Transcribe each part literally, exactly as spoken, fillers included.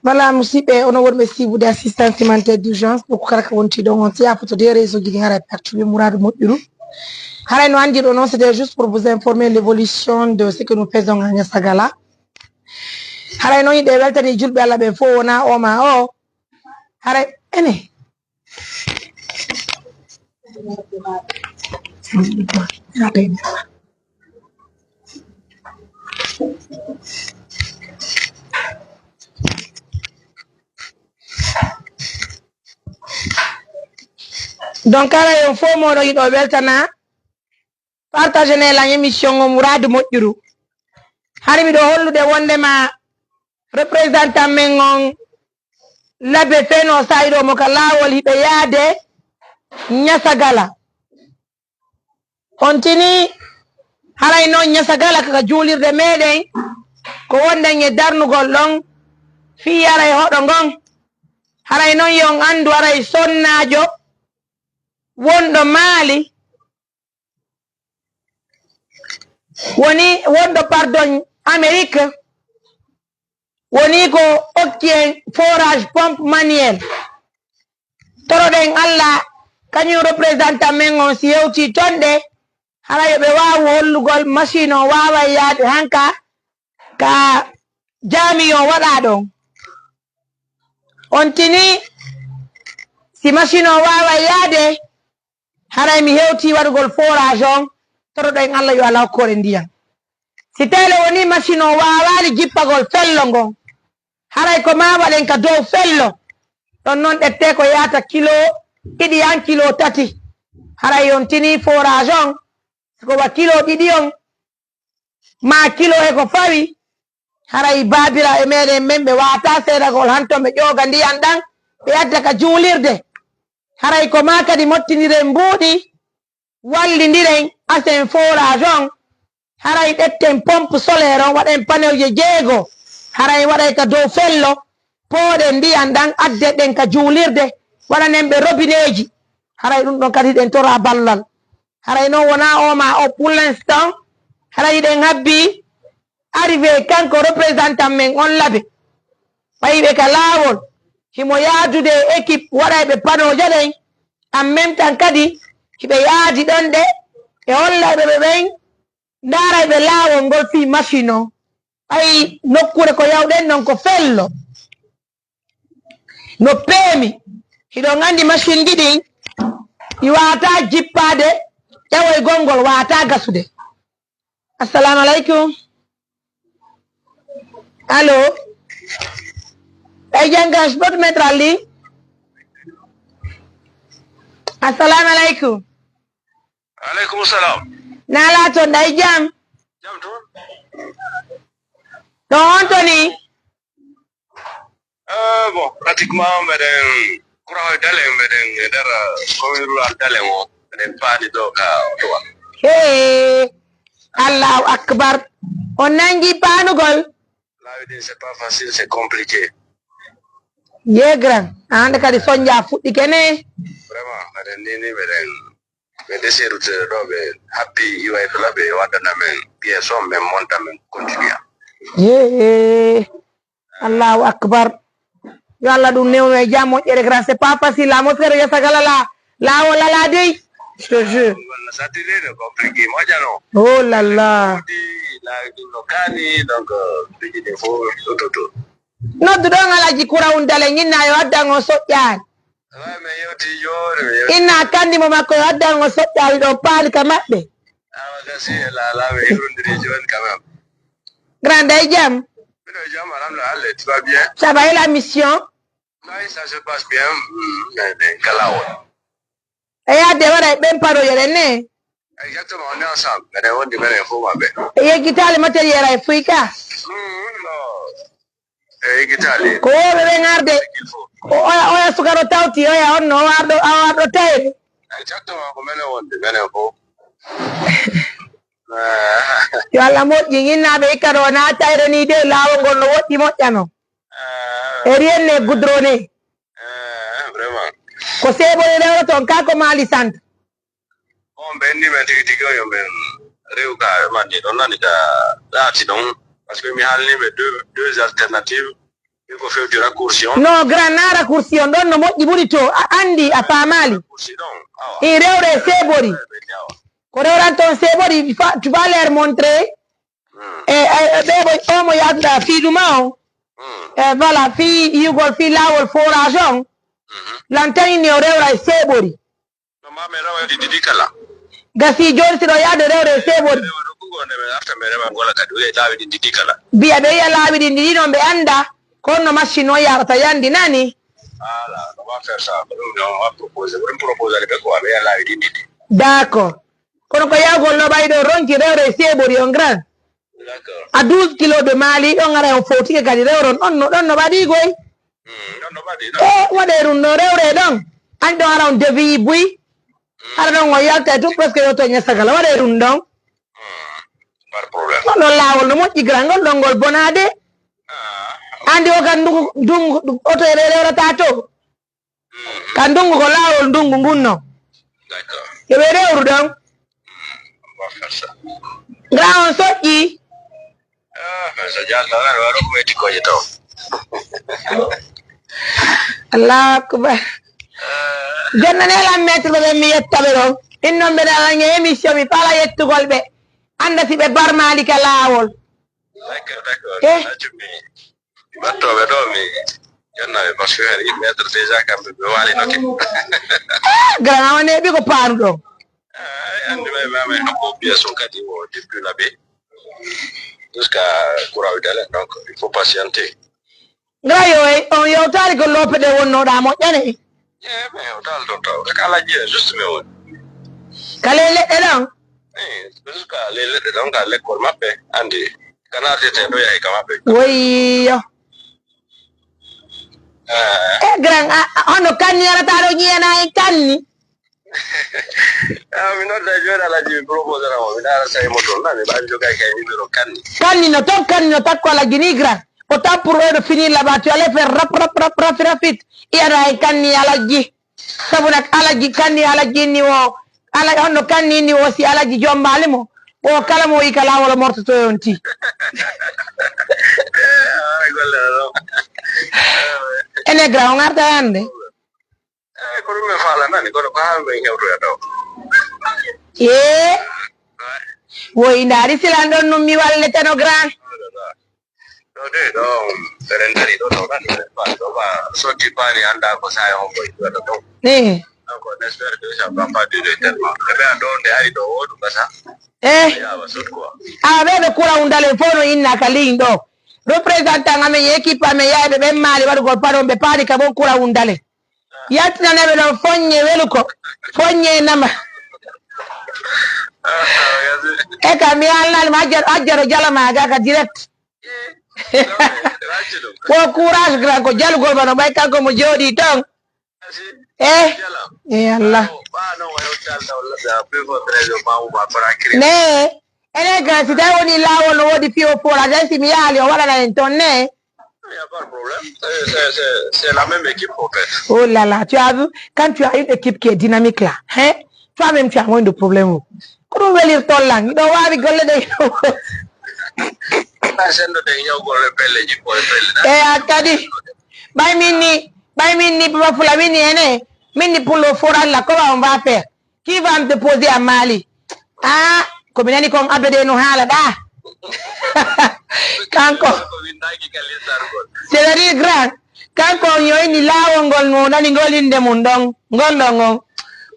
Voilà, musidɓe, onon wonɓe siibude assistance humanitaire d'urgence, ɗo ko kala ka wonti ɗon on, si a foto de réseau ji ɗi hara e parti ɓe muradu moƴƴuru. Haray no anndi ɗo noon, c'était juste pour vous informer l'évolution de ce que nous faisons à Niasagala. Haray noon yiɗe weltani julɓe Allah ɓen fof, wona o ma o. Haray ene. Donc, kala yon fof moɗo yiɗo weltana, partage ne lan émission o muradu moƴƴuru. Hari miɗo hollude wondema représentant men on labe feno sa'ido mo ka laawol hiɓe yaade Ñasagala. On tini haray noon Ñasagala ka juulirde meɗen ko wonɗen e darnugol ɗon fii haray hoɗo ngon. Haray noon yo on anndu haray sonnaajo wonɗo Maali woni wonɗo, pardon, Amérique, woni ko okki en forage pompe manuel. Toroɗen Allah, kañum représentant men on, si hewti toon ɗe, hara yo ɓe waawu hollugol machine o waaway yaade hanka ka jaami o waɗa ɗon. On tini, si machine o waaway yaade, haray mi hewti waɗugol forage on, toroɗen Allah yo Allah hokku en ndiyan. Si tele woni machine o waawaali jippagol fello ngon, haray ko ma waɗen ka dow fello. Ɗon non ɗette ko yaata kilo ɗiɗi an kilo tati. Haray on tini forage on, ko wa kilo ɗiɗi on, ma kilo e ko fawi, haray baabiraaɓe meɗen men ɓe waata seedagol han to ɓe ƴooga ndiyan ɗan, ɓe adda ka juulirde. Haray ko ma kadi mottindiren mbuuɗi, wallindiren asen forage on, haray ɗetten pompe solaire on, waɗen panneau je jeego, haray waɗay ka dow fello, pooɗen ndiyan ɗan, addeɗen ka juulirde, waɗanen ɓe robineeji. Haray ɗum ɗon kadi ɗen tora ballal. Haray noon wona o ma o, pour l'instant, haray ɗen habbi arrivé kanko représentant men on labe. Ɓayi ɓe ka laawol, himo yaadude e équipe waɗayɓe panneau je ɗen. En même temps kadi, hiɓe yaadi ɗon ɗe, e hollayɓe ɓe ɓen, ndaarayɓe laawol ngol fii machine o. Ɓayi nokkuure ko yawɗen non ko fello. No peemi, hiɗon anndi machine ji ɗin, ɗi waata jippaade, ƴawoygol ngol waata gasude. Assalamu alaikum. Allô? Ɓay janngan, je peux te mettre en ligne? Assalamu alaikum. Alaikum salam. Nala to nday jam? Jam toon. To on to ni? Eh, bon, pratiquement, meɗen, courant o e Dalen, meɗen e nder, eh, commune rurale Dalen o. Meɗen paani ɗo ka Ottawa. Hee, Allahu Akbar. On nangi paanugol? Laawi ɗin, c'est pas facile, c'est compliqué. Ye grand, an hannde kadi sonja fuɗɗike ne. Vraiment, meɗen ni, ni meɗen, ɓe desi ruttude ɗo, ɓe habbi iway to laɓe, waddana men pièce on, men monta, men continue. Hee. Allahu Akbar. Yo Allah ɗum newno e jam moƴƴere grand. C'est pas facile. La mosquée de Yassagala la, laawol alaa dey. Je te jure. Walla sattirde compliqué moƴƴano. Oh là là. Wodi laawi ɗum no kaani, donc, euh, piiji ɗin fof ɗo to to. Noddu ɗon Alaji Kura un Dalen, inna yo addan o soƴƴaani. Alaa, mi yewti jooni, mi yewti. Inna kandi mo makko yo addan o soƴƴaani ɗo paali ka maɓɓe. Awa gasi e laalaa, mi hirondiri jooni quand même. Grand, a e jam? Miɗo e jam, alhamdulillah, tout va bien. Ça va et la mission? Oui, ça se passe bien. Mm, mais, mais, kala o. E yaade waɗa e ɓen paroje ɗen ne? Exactement, on est ensemble. Meɗen wondi, meɗen fof maɓɓe. E yeggitaali matériel ay fuy ka? Mm, non. E yeggitaali. Ko wooɓe ɓen arde. Ko oya, oya sukaro tawti, oya on no o arɗo, o arɗo tayre. Exactement, ko menen wondi, menen fof. Yo Allah moƴƴin, innaaɓe ikka ɗo, na tayre ni de, laawol ngol no woɗɗi moƴƴano. Ah. E rien ne goudronné. Ah, vraiment. Ko seeɓoy rewre toon, ka ko Mali Centre. On ɓe inni men tigi tigi on yo men rew ka ɓe manni ɗon nani ka ɗaati ɗon. Parce que mi haalni ɓe deux, deux alternatives. Ɓe ko fewti raccourci on. Non, grand na raccourci on ɗon no moƴƴi ɓuri to a andi a faamaali. Raccourci ɗon. Awa. I rewre seebori. Ɓe ni awa. Ko rewranto on seebori fa- tu vas leur montrer. Hmm. E e- e ɓe ɓoy omo yaaduɗa fii ɗuma on. Hmm. E voilà fii yiyugol fii laawol forage on. Mhm. Lantaini o rewra e seeɓori. No ma mi rewa ɗi ɗiɗi kala. Gasi jooni si ɗo yaade rewre e seeɓori. Rewa ɗo kugo nde mi arta mi rewa ngola kadi wiye laawi ɗi ɗiɗi kala. Mbiya ɓe yiya laawi ɗi ɗiɗi non ɓe annda ko honno machine on yaarata yandi nani. Ala no ma faire ça ko ɗum no ma proposé ko ɗum proposé ɓe quoi ɓe yiya laawi ɗi ɗiɗi. D'accord. Kono ko yawgol no ɓayi ɗo ronki rewre e seeɓori on grand. D'accord. A douze kilo de maali ɗon ara on fowtike kadi rewron ɗon no ɗon no ɓaɗi goy. Hmm, non no ɓaɗi E waɗe ɗum no rewre ɗon. An ɗon ara on deviyi buy. Ara ɗon on yalta e tun presque yo to ñasagala waɗe ɗum ɗon. Pas problème. Ɗon ɗon laawol no moƴƴi grand ngol ɗon ngol bonaade. Ah, Andi o kan ndugu ndungu oto e rewrata to. Ka ndungu ko laawol ndungu ngun non. D'accord. Yo ɓe rewru ɗon. On va faire ça. Grand on soƴƴi. Ah, mais so jalta nani waɗo ko weyti koye taw. Allahu akbar. Jonnanela maître ɓe ɓen mi yettaɓe ɗon. In non mbeɗa ange émission mi fala yettugol ɓe. Anda si ɓe barmali ka laawol. D'accord, d'accord. Eh. Accu mi battoɓe ɗo mi jannaɓe parce que hen yimɓe maître déjà kamɓe ɓe walinoke. Grand on neeɓi ko paanu ɗon. Ay andi may mame hakko pièce on kadi o depuis labe jusqu'à courant wi dalen donc il faut patienter. Ngayo e on yewtaali ko loope ɗe wonnoɗa moƴƴane. Eh mais o dal ɗon taw ka alaji juste mais on. Kala e leɗɗe ɗon. Eh jusqu'à les leɗɗe ɗon ka l'école maɓɓe andi kana tete ɗo yahi ka maɓɓe. Woyyo. Ah. E grand a- a- hono kanni arata ɗo ñiyana en kanni. Ah, mi nodda jooni alaji mi proposera mo mi ɗara sawi mo toon nani ɓa mi jogay kay numéro kanni. Kanni no toon kanni no takko alajji ni grand. O tappur oɗo finir laba tu allais faire rap rap rap rap rapide. Iyana en kanni alajji. Sabu nak alajji kanni alajji inni o ala honno kanni inni o si alajji jombali mo. O kala mo yi kala wala mortoto on ti. Ara golle ɗo. Ene grand o ngarta hande. Eh ko ɗum mi fala nani kono ko haa min hewtoya ɗo. Ye. Woy ndaari silan ɗon num mi wallete no grand. Ɗo de ɗo ɓeɗen dari ɗo ɗo nani ɗo ba sotti paani annda ko saaya on koye ɗo ɗo. Eh. Donc on espère que ça va pas durer tellement. Ɓe ɓe a ɗo nde ari ɗo o ɗum gasa. Eh. Yawa sot quoi. Awa ɓe ɓe kura undalen fof no inna ka ligne ɗo. Représentant amen e équipe amen yayɓe ɓen maali waɗugol paɗon ɓe paani ka bon kura undalen. Yaltinaneɓe ɗon foññe welu ko foññe nama. E ka mi alnali ma ajjaro ajjaro jalama ga ka direct. Ko courage grand ko jalugol bano ɓay kanko mo jooɗi ton. Eh. E allah. Ne ene grand si tawi woni lawol no woodi fiyo fola tawi si mi yaali o waɗana en ton ne. C'est la même équipe au fait. Oh là là, tu as vu, quand tu as une équipe qui est dynamique là, hein, toi-même tu as moins de problèmes. Ko ɗum welirtol lan miɗo waawi golle ɗe. Senno ɗen yawgol e pelleji ko e pelle. Eya kadi ɓay min ni ɓay min ni papa fula min ni ene min ni pour le foral la comment on va faire? Qui va me déposer à Mali? Ah, ko mi nani kon abede no haala ɗa. Kanko c'est-à-dire grand kanko on yo inni laawol ngol no nani ngol innde mum ɗon ngol ɗon on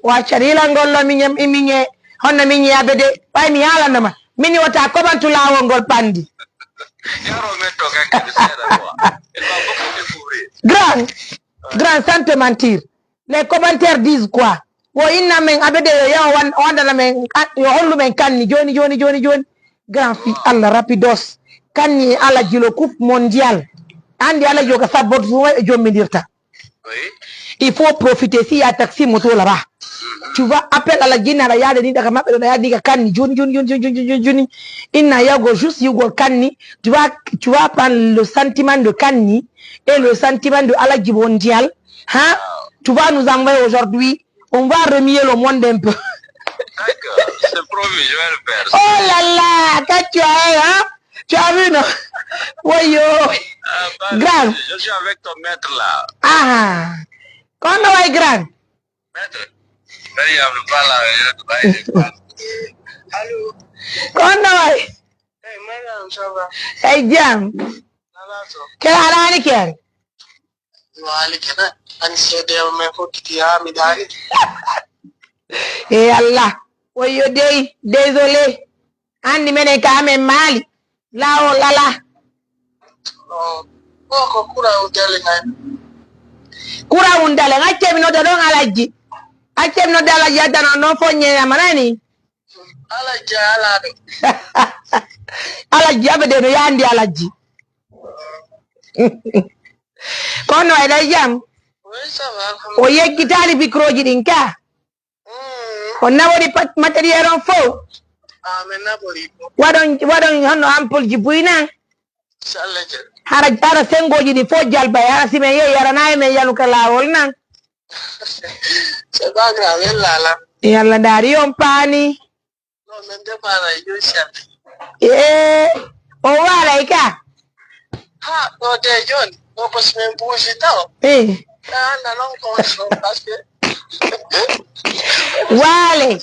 o accani ilal ngol ɗo miñe miñe honno miñe abede ɓay mi haalanoma min wota koɓantu laawol ngol panndi. Yaro men to kankadi seeɗa quoi. Il va beaucoup découvrir. Grand grand sans te mentir, les commentaires disent quoi? Wo inna men abede yo yaw wandana men yo hollu men kanni joni joni joni joni. Grand fi allah rapidos kanni e alajilo coupe mondial. Andi alaji o ka sabboto tuma e jommidirta. Il faut profiter si ya taxi moto là-bas. Tu vois appel à la jinne aɗa yaade ni daga maɓɓe ɗo ɗa yaade ni ka kanni joni joni joni joni joni joni joni. Inna yago juste yugol kanni. Tu vois tu vas prendre le sentiment de kanni et le sentiment de alaji mondial. Hein? Tu vas nous envoyer aujourd'hui. On va remuer le monde un peu. D'accord, c'est promis, je vais le faire. Oh là là, quand tu as, hein? Tu as vu, non? Wayo. Ah, bah, Grand. Je suis avec ton maître là. Ah. Kono way grand. Maître, Mariam, le parle avec le travail. Allô? Kono way. Hey, madame, ça va? Hey jam. Ça va, toi? Ke alani ken. Wali kana an seede o men fokkiti ha mi dari. E Allah. Wayo dey, désolé. Andi menen ka amen maali. Lawo lala. Oh, oh, ko kura o dali hay. Kura un dale. Accemi nodda ɗon alajji. Accemi nodda alajji addano non fo ñeyamanani. Ala jala do. Alajji abede no yandi alajji. Kono eɗa jam. Oui, ça va. O yeggitali microji ɗin ka. Mm. O nawori pat matériel on fof. Ah, mais nabori ko. Waɗon waɗon honno ampoule ji buyna. Inshallah je. Hara hara sengoji ɗi fof jalba e hara simen yehi hara nayi men yanu ka lawol nan. C'est pas grave, elle là là. Yalla ndaari on paani. Non, mais de para yo chat. E o waalay ka. Ha, no de John. No ko semaine bougie taw. E Ah, non, non, ko so parce que waale.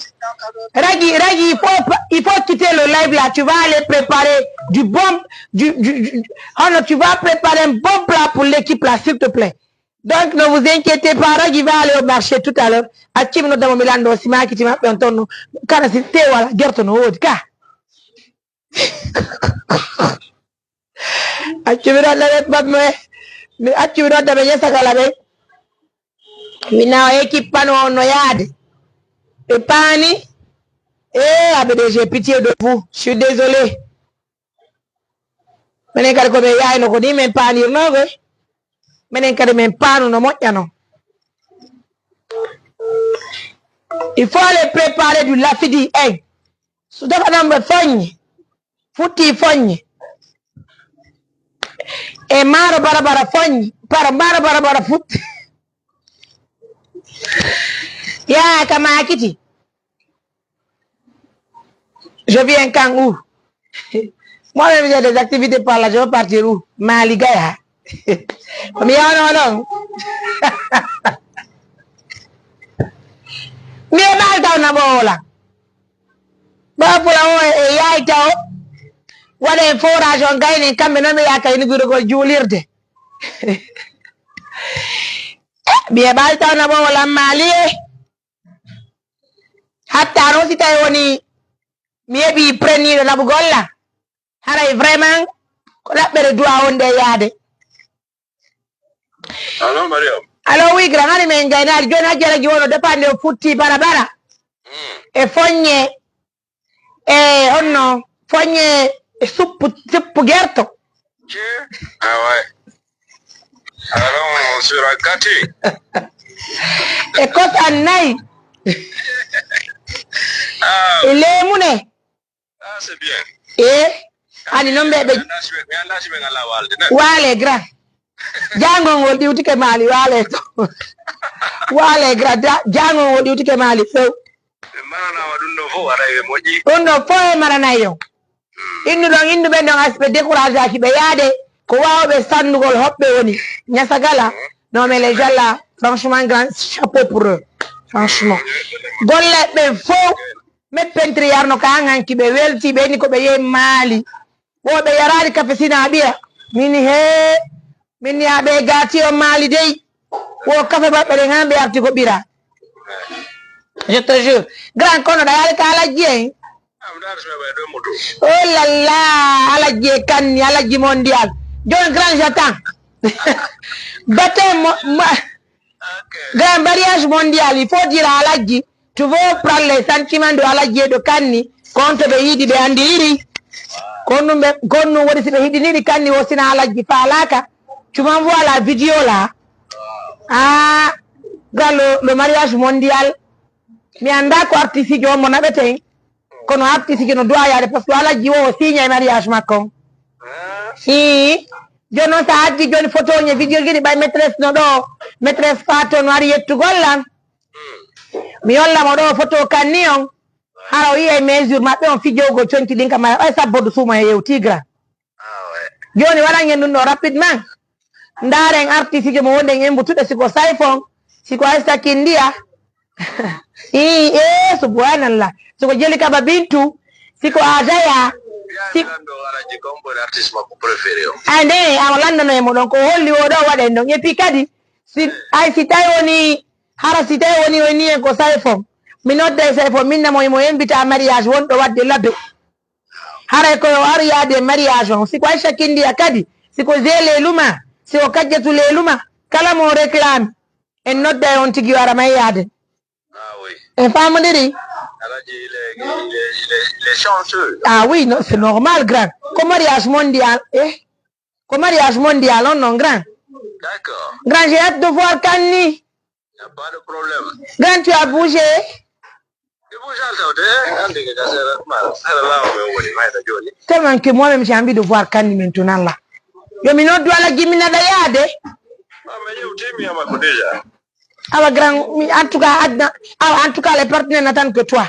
Ragi, Ragi, il faut, il faut quitter le live là. Tu vas aller préparer du bon, du, du, du- oh non, tu vas préparer un bon plat pour l'équipe là, s'il te plaît. Donc, ne vous inquiétez pas, Ragi va aller au marché tout à l'heure. Accimi noddamo mi lando si makiti maɓɓe on tonno. Kana si te wala gerto no wodi ka. Accumi nodda ɓe pat moe. Mi accumi nodda ɓe ñesa kala ɓe. Mi nawa équipe pano on no yaade. Ɓe paani. E aɓe de j'ai pitié de vous. Je suis désolé. Menen kadi ko ɓe yayno ko ni men paanirnoɓe. Menen kadi men paanu no moƴƴano. Il faut aller préparer du lafidi en. So defanan ɓe foññe. Futti foññe. E maaro barabara foññe. Para maaro barabara futti. Ya ka makiti. Je viens quand où? Moi-même, j'ai des activités par là, je vais partir où? Mali Gaya. Mi yawno non. Mi e ɓaal taw na ɓoola. Ɓa pula o e yaay taw. Waɗa en forage on gayni kamɓe noon ɓe yaaka ene guurogol juulirde. Mi e ɓaal taw na ɓoola Mali e. Hatta noon si tawi woni mi heɓi preniiɗo naɓugol la haray vraiment ko ɗaɓɓere duwa wonde e yaade. Allo, Mariam. Alo wi grand hani men gaynaali jooni hajjaraji wono dépende o futti bara bara e foññe e honno foññe e suppu suppu gerto. Ah ouais. Alors, on sera gâté. E kosan nayi Ah, e leemune ah c'est bien. E ani noon ɓe ɓe Nasi ɓe nasi ɓe ngala walde na. Waale grand. Jangol ngol ɗiwtike maali waale to. Waale grand jangol ngol ɗiwtike maali few. Ɓe maranama ɗum ɗo fof waɗa ɓe moƴƴi. Ɗum ɗo fof e maranay on. Innu ɗon innu ɓen ɗon asɓe découragaki ɓe yaade ko wawɓe sannugol hoɓɓe woni ñasagala. Non mais les gens là franchement grand chapeau pour eux. Franchement golle ɓen fof. Met pentri yarno ka an hanki ɓe welti ɓe ni ko ɓe yehi maali. Wo ɓe yaraali kafe sina ɓira min he min ya ɓe gati o maali dey. Wo kafe maɓɓe ɗen han ɓe arti ko ɓira. Je te jure grand kono ɗa yaali ka alajji en. Oh là là, alajji e kanni alajji mondial. Jon grand j'attends. Batin mo- ma- grand mariage mondial il faut dire alajji. Tu veux prendre les sentiments de alajji e de kanni. Konto ɓe yiɗi ɓe andiriri. Kon ɗum ɓe kon ɗum waɗi si ɓe hiɗiniri kanni o sina alajji faalaka. Tu m'envoies la vidéo là. Ah, grand le, le mariage mondial. Mi annda ko artiste jo mo naɓeten. Kono artiste jo no doit yaade parce que alajji o o signa e mariage makko on. Hi. Jono sa addi joni photo ñe vidéo gini ɓay maîtresse no ɗo. Maîtresse fato no ari yettugol lan. Mi hollamo ɗo photo kanni on. Hara o yiyay mesure maɓɓe on fijowgol conci ɗin ka mara, ay sabbordu suuma e yewti grand. Jooni waɗan en ɗum ɗo rapidement. Ndaaren artiste jo mo wonɗen en mbutuɗe siko Sayfon, siko Aisha Kindiya. Ii, ee, subhanallah. Siko Jelika Babintu, siko Adaya, si ande, awa lanndano e mo ɗon, ko holli o ɗo waɗen ɗon. Et puis kadi, si, ay si tawi woni, hara si tawi woni, woni en ko Sayfon. Mi nodday Sayfon, min namo mo invita mariage wonɗo waɗde labbe. Haray ko yo ar yaade mariage on. Si ko Aisha Kindiya kadi, si ko Zé Leluma, si ko Kajjatu Leluma, kala mo réclame, en nodda e on tigi yo ara may yaade. Ah oui. En famodiri? Alhaji, il est, il est, il est, il est chanceux. Ah oui, non, c'est normal, grand. Ko mariage mondial, eh? Ko mariage mondial on non, grand. D'accord. Grand, j'ai hâte de voir Kanni. Y a pas de problème. Grand, tu as bougé. Tellement que moi-même, j'ai envie de voir Kanni maintenant là. Yo mi noddu Alhaji mi naɗa yaade. Awa grand, mi, en tout cas, adna, awa, en tout cas, les partenaires n'attendent que toi.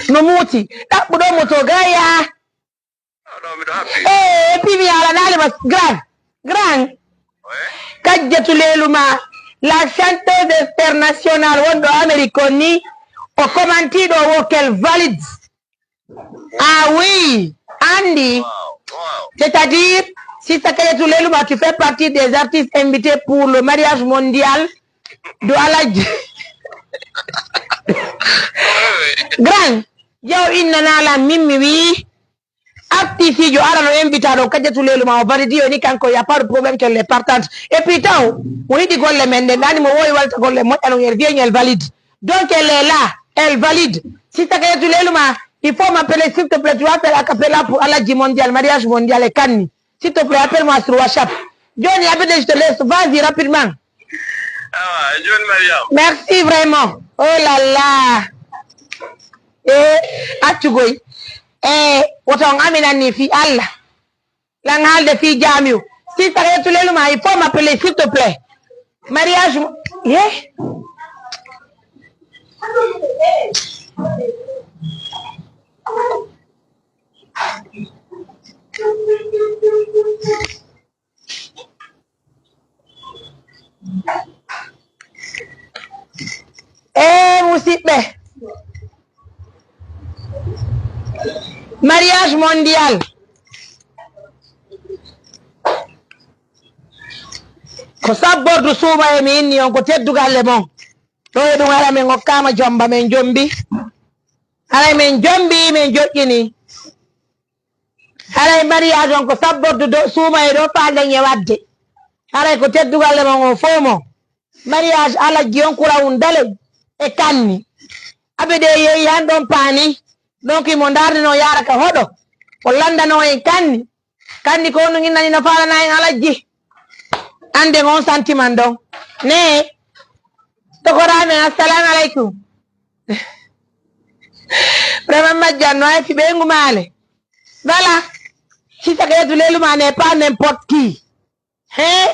No muuti. Ɗaɓɓuɗo mo to gaya. Eh, et puis mi alanaali ma grand, grand. Kajjatu Leluma, la chanteuse internationale wonɗo Amérique on ni, o commentiɗo o wo qu'elle valide. Ah oui, andi. C'est-à-dire, si Kajjatu Leluma, tu fais partie des artistes invités pour le mariage mondial de Alhaji. Grand, yo innanala min mi wi. Artiste jo ara no invita ɗo Kajjatu Leluma o valide yo ni kanko, y a pas de problème qu'elle est partante. Et puis taw mo yiɗi golle men ɗen, ɗani mo wowi walta golle moƴƴa non, elle vient, elle valide. Donc elle est là, elle valide. Si Kajjatu Leluma, il faut m'appeler s'il te plaît, tu vas faire a cappella pour Alhaji mondial, mariage mondial et Kanni. S'il te plaît, appelle-moi sur WhatsApp. Johnny Abede, je te laisse. Vas-y rapidement. Awa, jooni Mariam. Merci vraiment. Oh là là. Eh, accu goy. Eh, woto on aminan ni fi Allah. Lan haalde fi jaamiu. Si ça est, tu le ma, il faut m'appeler, s'il te plaît. Mariage mo-, eh? Eh, musidɓe, mariage mondial ko sabbordu suuba e mi inni on ko teddugalle mon. Ɗo e ɗum hara men okkama jomba, men jombi. Haray men jombi, men joƴƴini. Haray mariage on ko sabbordu do, suuma e ɗo faalɗen e waɗde. Haray ko teddugalle mon o fof mo. Mariage Alhaji on Kurawun Dale e Kanni. Aɓe ɗe yeeyi han ɗon paani. Donc imo ndaarde no yaara ka hoɗo. O lanndano en Kanni. Kanni ko honɗum innani no faalana en Alhaji. Annden on sentiment ɗon. Ne. Tokoraa men, assalamu aleykum. Vraiment majjan no ay fi ɓeyngu maale. Voilà. Si ça est, tu le ma n'est pas n'importe qui. Hein?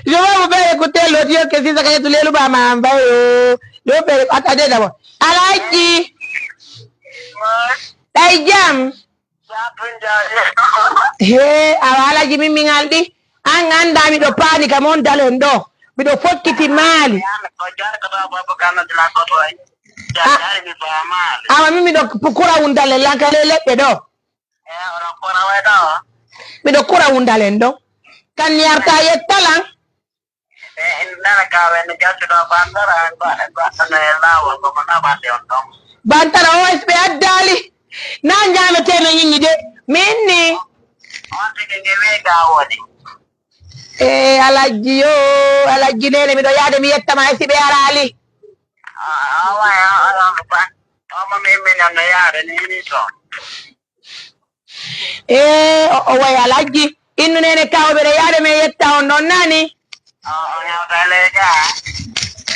Je vais vous faire écouter l'audio que si ça est, tu le ma envoyé. Je vais faire, attendez d'abord. Alhaji. Ɗay jam. He, awa Alhaji min min alɗi. An annda miɗo paani kam on dalen ɗo. Miɗo fokkiti maali. A-, awa min miɗo p-, kura wundalen lan ka le leɗɗe ɗo. Miɗo kura wundalen ɗo. Kan mi arta yettalan. E, en nana ka wen no jaltuɗo Bantara, en ba-, en ba-, no e laawol, ko mo naɓande on ɗon. Bantara o S ɓe addaali. Na ñaametee no ñiñi de. Min ni. On tigi nge wii ga woni. E, Alhaji yo, Alhaji Nene, miɗo yaade mi yetta ma, e si ɓe araali. A, a, wa, a, a, ba-, o mo mi, mi non no yaade ni, ni to. E, o, o wayi Alhaji. Innu Nene ka o ɓeɗa yaade mi yetta on ɗon nani. O, o ñawta e leydi a.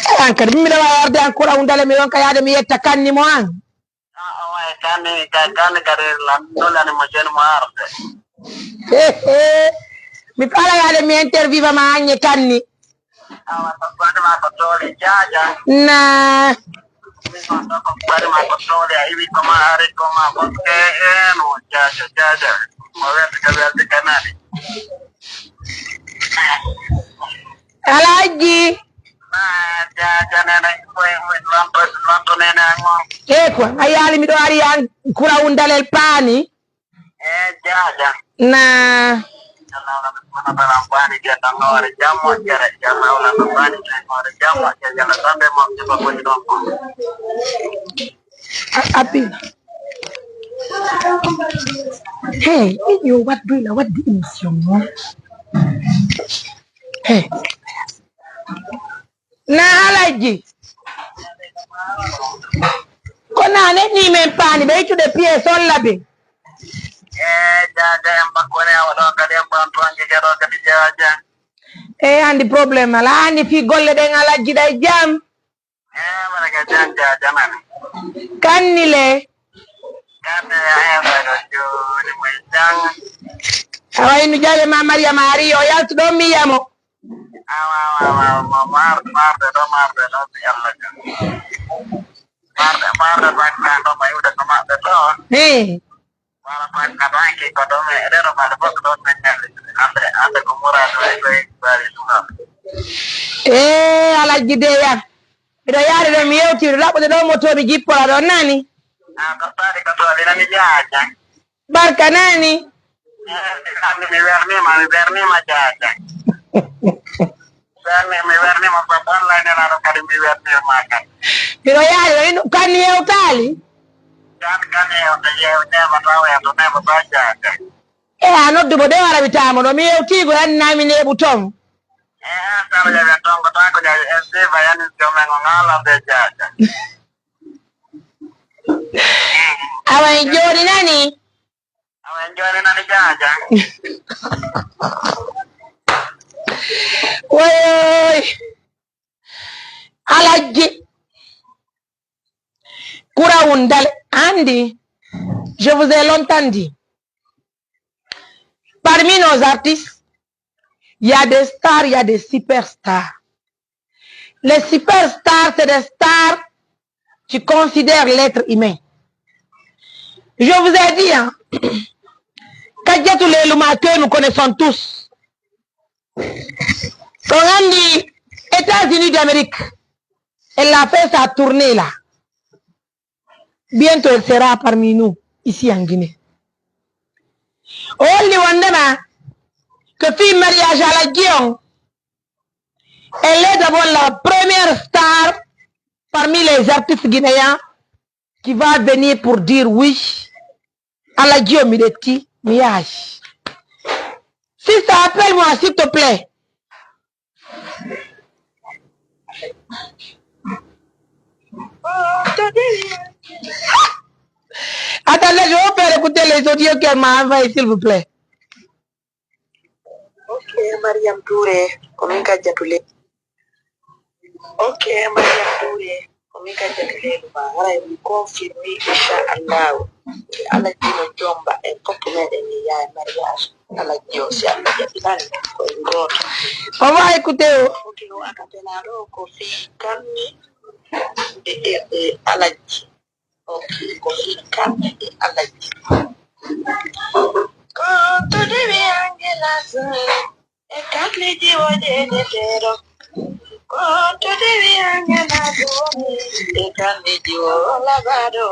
E, an kadi, miɗo wawi arde an kura undale mi wonka yaade mi yetta kanni mo an. Awa e kanni, ka-, kanni kadi lan-, nulani mo jeune mo arde. Mi fala yaade mi interview ma anye kanni. Awa to bade ma ko toli jaja. Na. Mi ko to ko bade ma ko toli a iwi ko ma ari ko ma bokke en o jaja jaja. Mo werde ka werde kanani. Alhaji. Ah, ja, ja, nene, koy, koy, lanto, lanto, nene, an on. E ko, a yaali miɗo ari an kura undalel paani. E, ja, ja. Na. Jamma wala ko paani, je tan hoore, jammo, jere, jamma wala ko paani, je hoore, jammo, je jala, tambe mo, je ko woni ɗon ko. A-, Abina. Hey, yo waddu ila waddi émission mo. Hey. Na Alhaji. Ko nane ni men paani ɓe ittude pièce on labi. E, ja, ja, en bakkone awa ɗo kadi en ɓan toon jigero kadi ja, ja. E, andi problème ala, andi fi golle ɗen Alhaji ɗay jam. E, wala ka jan ja, jamani. Kanni le. Kanni le, e, wala ka joni mo e jang. Awa inu jaje ma Mariama ari o yaltu ɗon mi yamo. Awa, awa, awa, awa, ma-, mar-, marde ɗo, marde ɗo, si Allah jam. Marde, marde ɗo, ɗo, ma iwde ko maɓɓe ɗo. Hey. Wala ko en kadi hanki ko ɗo, mi eɗen ɗo mbaɗa fof ko ɗon men ñaari. Hande, hande ko muraadu e koye bari ɗum ɗo. Eh, Alhaji Deya. Miɗo yaade ɗo, mi yewti, miɗo ɗaɓɓude ɗo moto, mi jippora ɗo nani. Ah, ko faati ko to, ina mi jaaja. Barka nani. Eh, mi wernima, mi wernima jaaja. Werni, mi wernima ko wallahi nelaaɗo kadi mi wernima kadi. Miɗo yaade ɗo, ino kanni yewtaali. Kan, kan yewta, yew, neema taw, yewta, neema taw jaaja. E a noddu mo de wara mi taamo ɗo, mi yewtigo, anni na mi neeɓu toon. E an taw jaɓi an toon ko tawa ko jaɓi en sifa yani jomen o ŋaala be jaaja. Awa en jooni nani? Awa en jooni nani jaaja. Woyoy. Alhaji. Kura Wundale, Andy, je vous ai longtemps dit, parmi nos artistes, il y a des stars, il y a des superstars. Les superstars, c'est des stars qui considèrent l'être humain. Je vous ai dit, hein, Kadiatou Lelouma que nous connaissons tous. On dit États-Unis d'Amérique, elle a fait sa tournée là. Bientôt, elle sera parmi nous, ici en Guinée. O holli wondema que fii mariage Alhaji on, elle est d'abord la première star parmi les artistes guinéens qui va venir pour dire oui, Alhaji on mi ƴetti, mi yahi. Sister, appelle-moi, s'il te plaît. Attendez, je vais faire écouter les audios qu'elle m'a envoyé, s'il vous plaît. Ok, Mariam Touré, ko min Kadiatou Lelouma. Ok, Mariam Touré, ko min Kadiatou Lelouma. Haray mi confirme, inchallahu. Alhaji no jomba, en fof meɗen ni yaha e mariage. Alhaji o, si Allah jaɓi tan, ko en gooto. On va écouter o. Ok, o akatena ɗo ko fii kanni e, e, e Alhaji. Ok, ko fii kanni e Alhaji. Ko to dewi Angelas e kanni jiwo jeɗeteɗo. Ko to dewi Angelas e kanni jiwo labaɗo.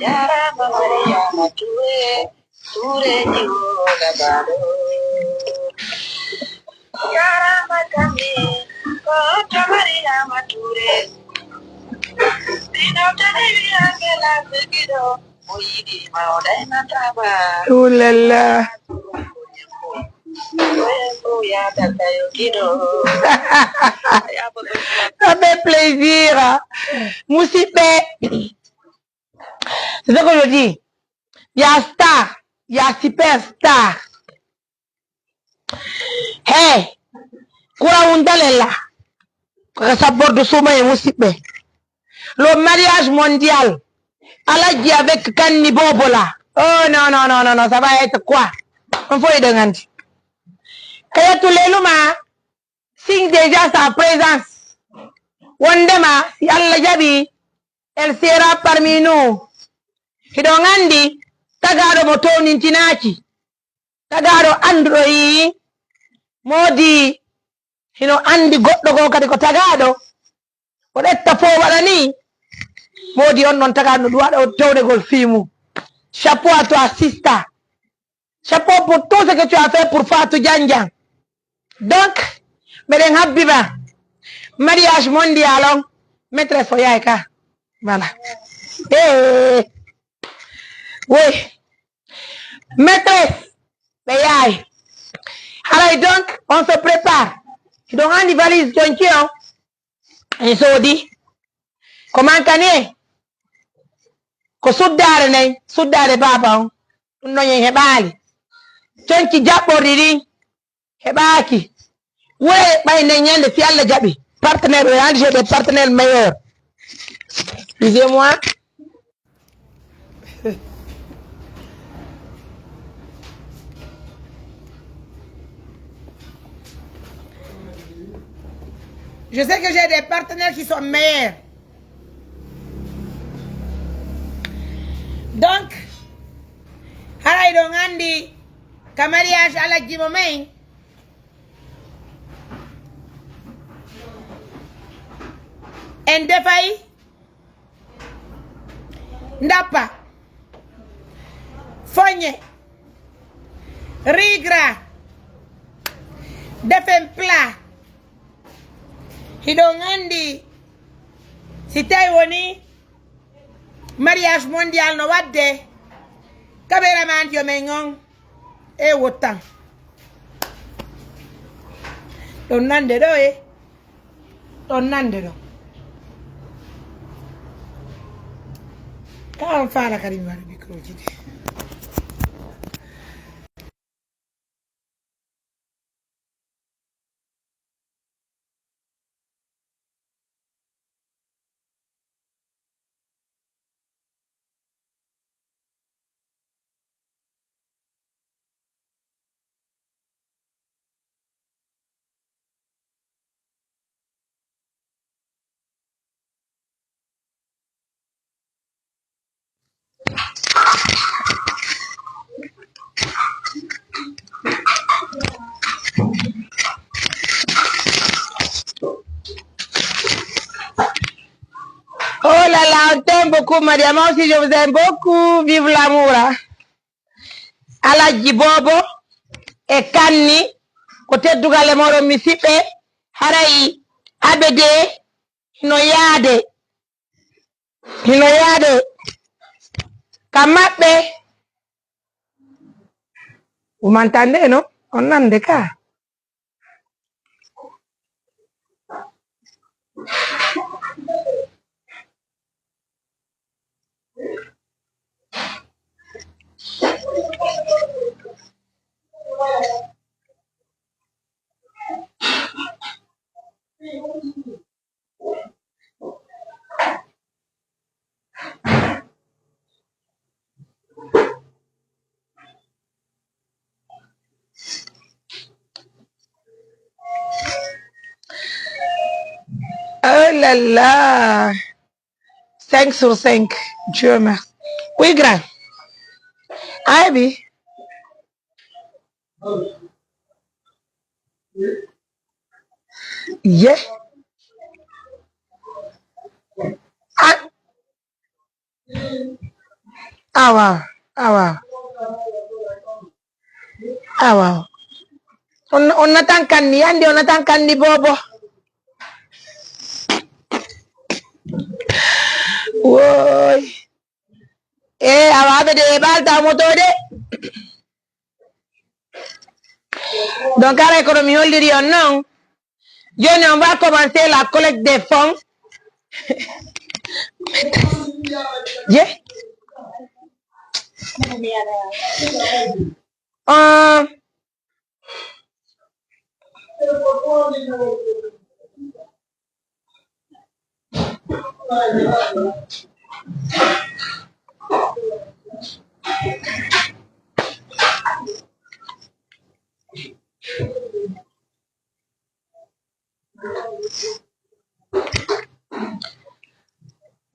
Jarama Mariama Touré. Tureji wona baɗo. Jarama kami, ko to Mariama Ture. Sino tene wiyange laɓɓe giɗo, o yiɗi ma o ɗaynatama. Ouh là là. Oyen ko yata kayo giɗo. Ça fait plaisir. Musidɓe, c'est ce que je dis. Il y a star, il y a superstar. Hey, kura undalella. Ko sabbordu suma e musidɓe. Le mariage mondial Alhaji avec Kanni Bobo là. Oh non, non, non, non, non, ça va être quoi? On fof eɗen anndi. Kayatu Leluma signe déjà sa présence. Wondema, si Allah jaɓi, elle sera parmi nous. Hiɗon anndi, tagaaɗo mo townintinaaki. Tagaaɗo annduɗo yii, moodi hino anndi goɗɗo goo kadi ko tagaaɗo. O ƴetta fof waɗa nii. Moodi on ɗon tagaaɗo no ɗum waɗa o towɗegol fii mum. Chapeau à toi, sister. Chapeau pour tout ce que tu as fait pour Fatou Janjan. Donc, meɗen habbi ma. Mariage mondial on, maîtresse o yaay ka. Voilà. Eh. Oui. Maîtresse, ɓe yaay. Haray donc, on se prépare. Hiɗon anndi valise jonci on. En soodi. Ko mankani en. Ko suddaare nden, suddaare baaba on. Ɗum ɗon en heɓaali. Jonci jaɓɓorɗi ɗin. Heɓaaki. Wure ɓay nden ñande si Allah jaɓi. Partenaire, on a des partenaires meilleurs. Excusez-moi. Je sais que j'ai des partenaires qui sont meilleurs. Donc, haray ɗon anndi ka mariage Alhaji mo men. En defay ndappa, foñe, rigra, defen plat. Hiɗon anndi si tawi woni mariage mondial no waɗde, caméraman yo men on e wottan. Ɗon nande ɗo e, ɗon nande ɗo. Ka on faala kadi mi waɗa micro ji ɗi. Oh là là, on t'aime beaucoup, Maria. Moi aussi, je vous aime beaucoup. Vive l'amour, hein. Alhaji Bobo e Kanni, ko teddugal e moɗon mi siɓɓe, haray abede hino yaade, hino yaade ka maɓɓe. Umantande no, on nande ka. Oh là là. Cinq sur cinq. Dieu merci. Oui, grand. Abi. Ye. Ah. Awa, awa. Awa. On, on natan Kanni, yandi on natan Kanni Bobo. Woy. E awa, aɓe de ɓaalta moto de. Donc, haray kono mi holliri on non. Jooni, on va commencer la collecte des fonds. Je. Euh,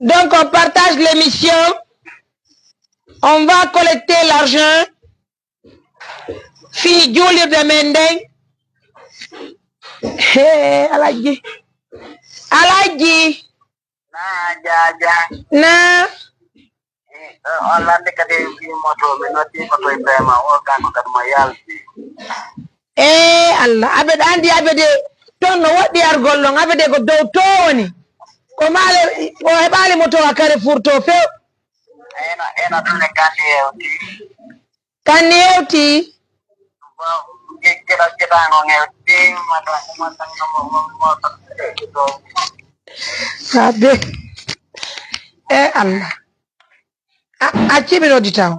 Donc, on partage l'émission. On va collecter l'argent. Fii juulirde men nden. He, Alhaji. Alhaji. Na, Jaaja. Na. Eh, on lande kadi fii moto, mi noddi moto e paiement, o kanko kadi mo yalti. Eh, Allah, Abed, andi Abede, ton no woɗɗi argol ɗon, Abede ko dow to woni. Ko maale, o heɓaali moto a Carrefour to few. Ena, ena ɗum e kandi hewti. Kandi hewti. Bon, ge-, geɗal geɗal ngon hewti, mata, mata, mata, mata, mata. Abbe. Eh, Allah. A, a cibinodi taw.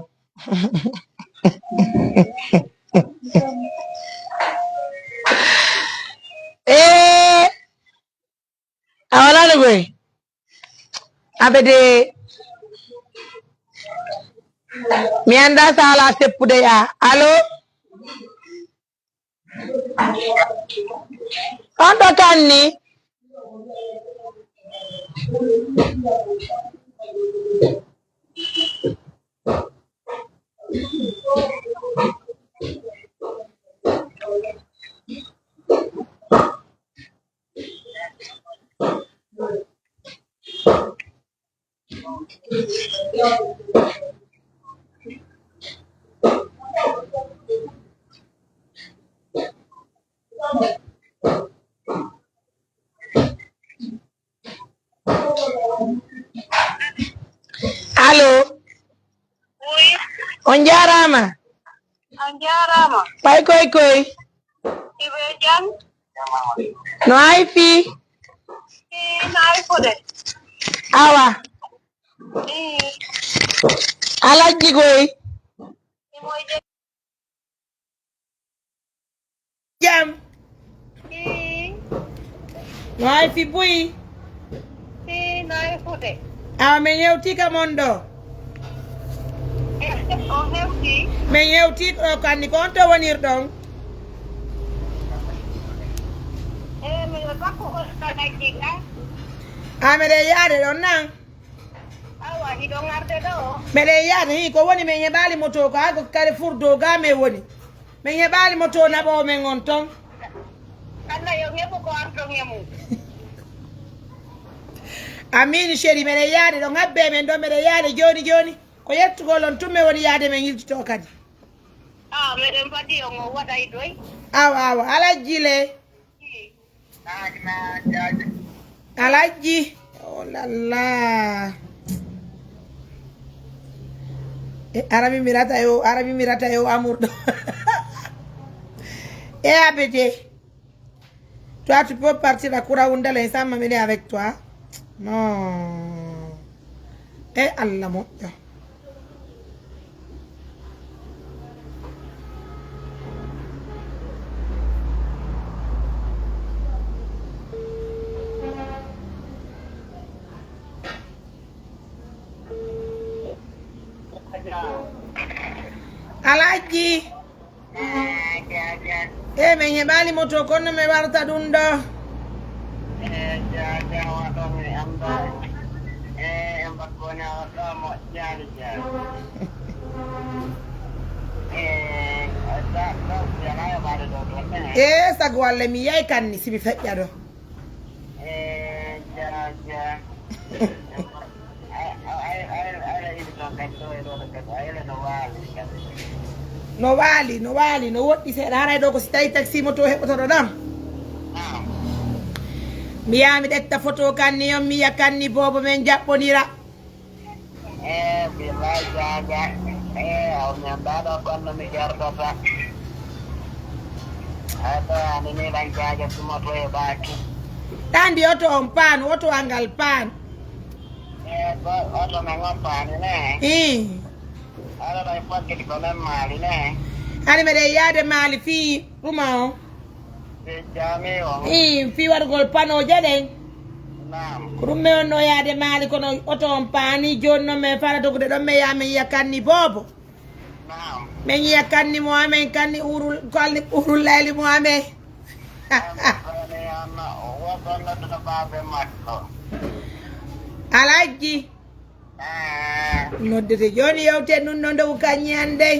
Eh, a wala no goy. Abede. Mi anda sala seppude ya. Allo? On ɗo kanni. Allo. Oui. On jaaraama. On jaaraama. Pay koy koy. Ibe jam. No ay fi? Fi no ay fude. Awa. Fi. Alhaji koy. Imo je- Jam. Fi. No ay fi buy? Fi no ay fude. Awa, men yewti ka mon ɗo. Eh, o hewti. Men yewti ɗo kanni ko on to wonirɗon? Eh, mi ɗo bakko ko kanajji ka. A meɗen yaade ɗon nan? Awa, hiɗon arde ɗo? Meɗen yaade, hi, ko woni men heɓaali moto ko haa ko Carrefour dow ga men woni. Men heɓaali moto naɓoowo men on ton. Alla yo ŋeɓu ko arɗo ŋemu. Amin chéri, meɗen yaade ɗo ŋabbe men ɗo, meɗen yaade jooni jooni. Ko yettugol on tun men woni yaade men yiltito kadi. Ah, meɗen mbaɗi on o waɗay doy. Awa, awa, alajji le. Alhaji. Oh là là. E, ara mi mirata yo, ara mi mirata yo amour ɗo. E abete. Toi, tu peux partir à Kourawunda, les femmes m'amener avec toi. Non. E Allah moƴƴo. Alhaji. E, min heɓaali moto, kono mi warta ɗum ɗo. E, sago Alla, mi yiyay kanni si mi feƴƴa ɗo. No waali, no waali, no woɗɗi seeɗa. Haray ɗo ko si tawi taxi moto heɓotoɗo ɗon. Mi yaha mi ƴetta photo kanni on, mi yiya kanni boobo men jaɓɓonira. E, billahi, Jaaja. E, aw, mi anndaa ɗo kon no mi jardata. Ay, to, ani ni ɗan, Jaaja, si moto heɓaaki. Ɗan ndi oto on paan, oto angal paan. E, ko oto men on paani ne? Ii. Ala ɗan fakkiti ko men Maali ne? Ani meɗen yaade Maali fii ɗuma on. Ii, fii waɗugol panooje ɗen. Ko ɗum mi wonno yaade Maali, kono oto on paani. Jooni non min fara dogude ɗon, min yaha min yiya kanni boobo. Min yiya kanni mo amen, kanni urul, kanni urul layli mo amen. A Alhaji. Ah. Noddete jooni yewten ɗum ɗo ndogu kañi an dey.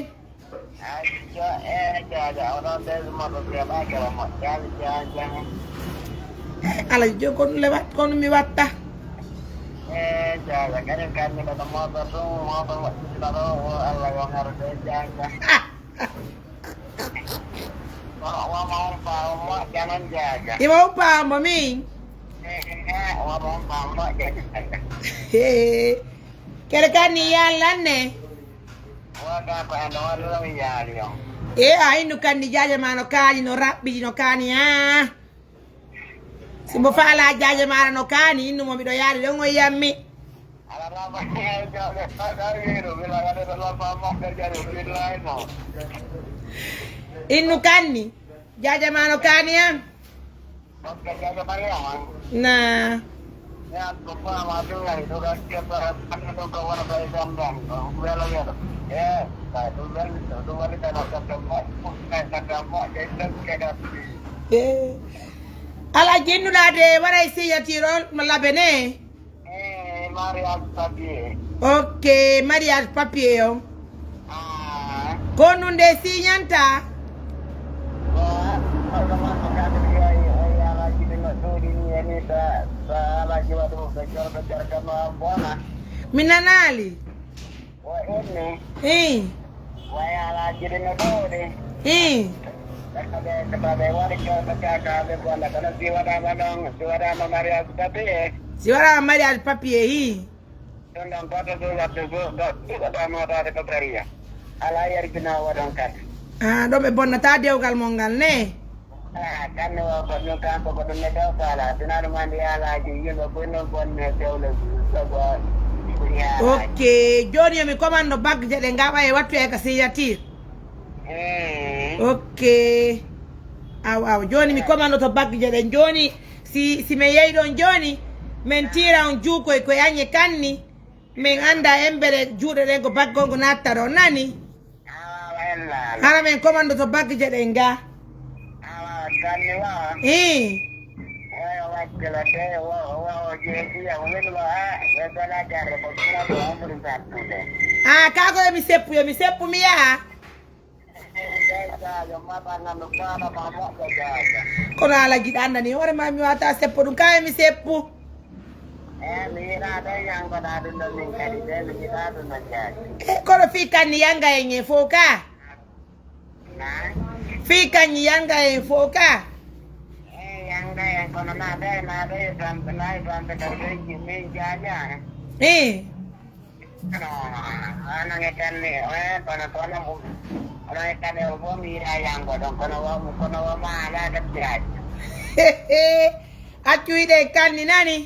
Ay, jo-, eh, jaaja, onon dey moto ɓe ɓa kala mo. Jaaja, jaaja. Alhaji jooni ko ɗum le wat-, ko ɗum mi watta. Eh, jaaja, kadi kanni ɗo moto ɗum, moto mo ɗiɗi ɗo, o Allah yo ngaro dey jaaja. Wa-, wama on pa on moƴƴa non jaaja. Ima on pa mo min. Eh, eh, wama on pa on moƴƴa jaaja. He. Kere kanni yallan ne. Wata ko en ɗo waɗi ɗo mi yaali on. E a innu kanni jaaja ma no kaani no raɓɓiɗi no kaani ha. Si mbo faala jaaje maɗa no kaani, innu mo miɗo yaari ɗon o yiyammi. Ala lama jawle fada wiru bila gade to lama moɓɓe jari billahi no. Innu kanni, jaaje ma no kaani an? Moɓɓe jaaje Mariama. Na. Ya ko fama ɗum ngari ɗo ga kebara anna ɗo ko wona ɓay dam dam ɗo welo welo. E, ɓay ɗum welo ɗum woni kana kata mo kata mo de tan keda. Eh. Ala jinnuɗaade waɗay signature on mo labene. Eh, mariage papier. Ok, mariage papier on. Ah. Ko nun de signanta? Ko, ko, ko, ko, ko, ko, ko, alaji ɗum no ɗuuɗi ni e ni sa, sa alaji waɗu ko jorɗo jorɗo no bona. Mi nanaali. Wa inni. Ii. Wa yala jiri no dode. Ii. Kade kade wari ko kaka be bonda kana si wada ma non, si wada ma mariage papier. Si wada ma mariage papier, ii. Don don goto do wadde go do do da no da de ko bariya. Ala yari bina wadon kat. Ah, ɗo ɓe bonnata dewgal mon ngal ne? Ah, kanne o ko ɗum kanko ko ɗum ne taw faala. Sina ɗum andi yaalaaji yimɓe fof noon bonne fewle sago ɓuri yaalaaji. Ok, jooni yo mi commande bagje ɗe ngawa e wattu e ka signature. Eh. Ok. Aw aw jooni mi commande to bagje ɗen jooni si si mi yehi ɗon jooni min tiira on juukoy ko yañe kanni min annda embere juuɗe ɗen ko baggo ngo natta ɗon nani. Awa, wella. Hara men commande to bagge ɗen ga. Awa, ganni wa. Ii. Wayo wakkila te, wa, wa, o jeeɗi, ya, o weli wa, a, we bela jarre, ko sina ko omri sattude. Ah, ka ko yo mi seppu, yo mi seppu, mi yaha. Ndeysa, yo mata ngandu faala ma moƴƴa jaja. Kono ala jiɗa annani, hoore ma mi wata seppo ɗum, ka yo mi seppu. Eh, mi yiɗaa ɗo yankoɗaa ɗum ɗo min kadi de, mi yiɗaa ɗum ɗo jaaki. Eh, kono fii kanni yanga en e fof ka? Ha? Fii kanni yanga en fof ka? Eh, yanga en kono na ɗo, na ɗo e tampe, na e tampe ɗo ɗo ji-, min jaaja. Eh. No, ano nge kanni, eh, kono, kono, ano nge kanni o fof mi yiɗaa yanko ɗon, kono wa, kono wa ma alaa gaskiyaji. Accu yiɗe kanni nani?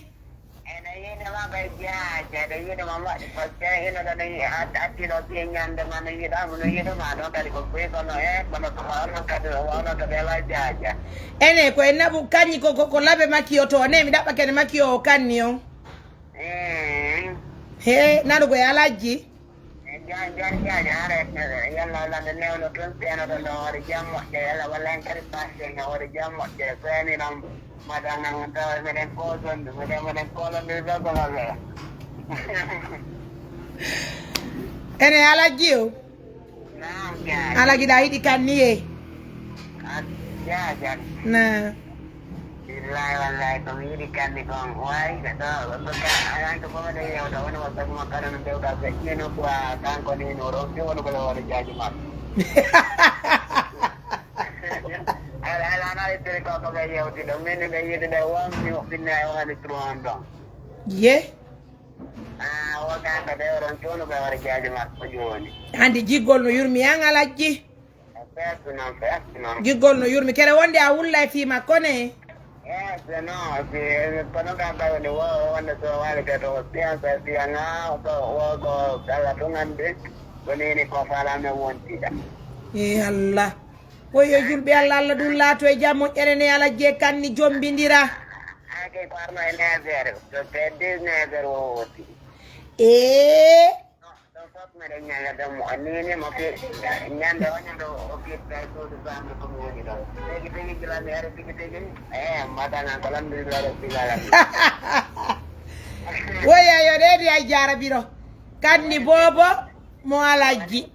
Ene yiɗi ma koye jaaje, ene yiɗi ma waɗi ko te, ino ɗo no yi-, a-, atti ɗo ɓiye ñande ma no yiɗa, mo no yiɗi ma ɗo kadi ko buy kono, eh, kono ko wano kadi, wano kadi ala jaaja. Ene ko e naɓu kanni ko, ko, ko laɓe makki o to, ne mi ɗaɓɓa kene makki o kanni on. Mm. He, naɗu ko e alajji. Jan, jan, jan, are, yalla walla nde newno toon, peenoto nde hoore jam moƴƴa, yalla walla en kadi passe nde hoore jam moƴƴa, so eni noon, mbaɗa nan tawa meɗen koosonde, meɗen, meɗen koolonde ɗo ko maɓɓe. Ene alajji o? Naam, jaaja. Alajji ɗa yiɗi kanniye? Ah, jaaja. Na. Billahi wallahi ko mi yiɗi kanni kon. Wayi ko ɗo, ɗo ka, ayan ko koma de yewta, woni mo sabu mo kala no dewta be ino kwa kanko ni no ro, si woni ko le woni jaaji makko. Ala, ala na ittiri ko ko be yewti ɗo, min ɓe yiɗi de won, mi o finna e woni trois ɗon. Ye? Ah, o kanko de oɗon coono ɓe wara jaaji makko jooni. Hande jiggol no yurmi an alajji. Feesu noon, feesu noon. Giggol no yurmi. Kere wonde a wullay fii makko ne? Eh, c'est non, si, kono kam tawi ni wo, wonde so waali kadi o siyan, so siyan, ah, ko, wo, ko, kala tun anndi, ko ni ni ko faala men wontida. E Allah. Woyo julɓe Allah, Allah ɗum laato e jam moƴƴere ne ala je kanni jombindira. Ake ko arno e neuf heures, so te dix-neuf heures o woti. Eh. Ɗo fof meɗen ñaga ɗum o nini mo fi-, ñande o ñande o firta e suudu famde ko mi woni ɗon. Tigi tigi gila mi ari tigi tigi. Eh, mbaɗana ko alhamdulillah rabbil alamin. Woya yo Reedi ay jaara biro. Kanni boobo mo alajji.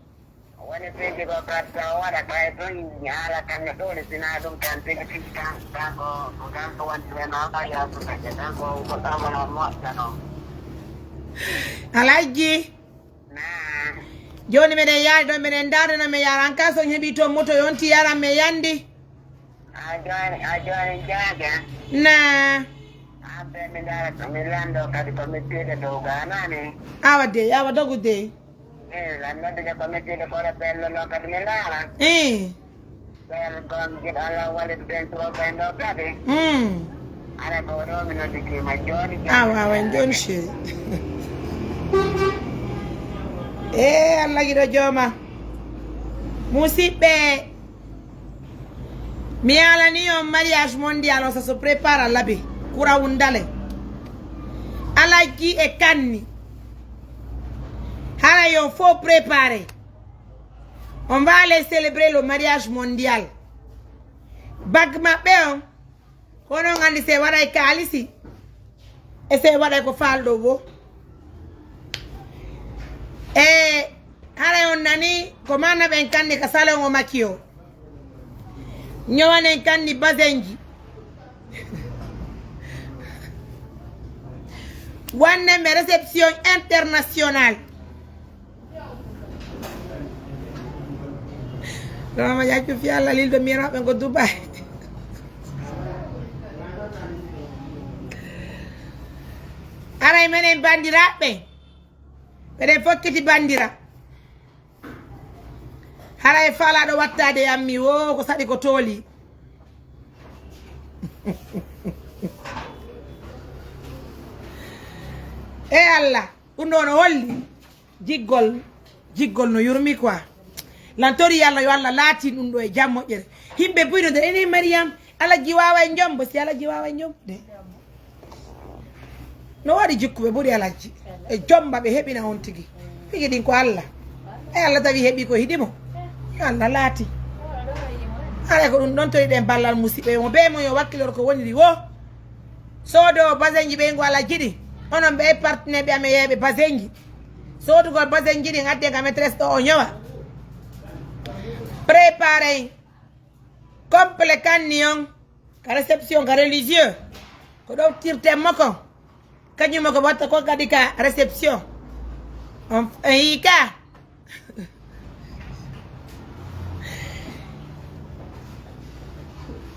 Woni piiji ko gadda o waɗa kay tun haala kanne ɗooli sina ɗum tan tigi tigi tan tan ko ko kanko woni reno yasukaje tan ko ko ɗamono moƴƴano. Alajji. Naa. Jooni meɗen yaari ɗo meɗen ndaarde no mi yaran ka so heɓi toon moto yonti yaran mi yandi. A jooni a jooni jaaja. Naa. Aɓe mi ndaara ko mi lando kadi ko mi tiiɗe dow ganani. Awa de awa dogu de. Ii lan noddude ko mettiɗo koɗo ɓen ɗon ɗon kadi mi ndaara. Ii. Ɓen gon jiɗo Allah wallude ɓen suwa ɓen ɗo kadi. Mm. Ara ko ɗo mi nodditiima jooni. Awa awa en jooni chéri. E Allah giɗo jooma. Musidɓe. Mi yaalani on mariage mondial on ça se prépare à l'abbé kura wundale. Alajji e kanni. Hara yo fo préparé. On va aller célébrer le mariage mondial. Bag maɓɓe on. Kono on anndi se waɗay kaalisi e se waɗay ko faalɗo wo. E haray on nani ko manna ɓen kanni ka salon o maki o. Ñowanen kanni basenji. Wannen ɓe réception internationale. Rama yaccu fi Allah lildo miyana ɓe ngo Dubai. Aray menen bandiraɓe. Meɗen fokkiti bandira. Haray falaɗo wattade yammi wo ko saɗi ko tooli. E Allah. Ɗum ɗo no holli jiggol jiggol no yurmi quoi. Lan tori Allah yo Allah laatin ɗum ɗo e jam moƴƴere. Himɓe buyno nder enen Mariam Alajji wawa e jombo si Alajji wawa e jombo de. No waɗi jikkuɓe ɓuri Alajji e jomba ɓe heɓina on tigi. Tigi ɗin ko Allah. E Allah tawi heɓi ko hiɗi mo. Yo Allah laati. Haray ko ɗum ɗon tori ɗen ballal musiɓɓe mo be mo yo wakkilor ko woniri wo. Soodo basenji ɓe ngo Alajji ɗi. Onon ɓe partenaire ɓe amen yeeɓe basenji. Soodugol basenji ɗin adde nga maîtresse ɗo o ñowa. Préparé complet kanni on ka réception ka religieux. Ko ɗo tirte mo ko. Kañum mo ko watta ko kadi ka réception. On on yi ka.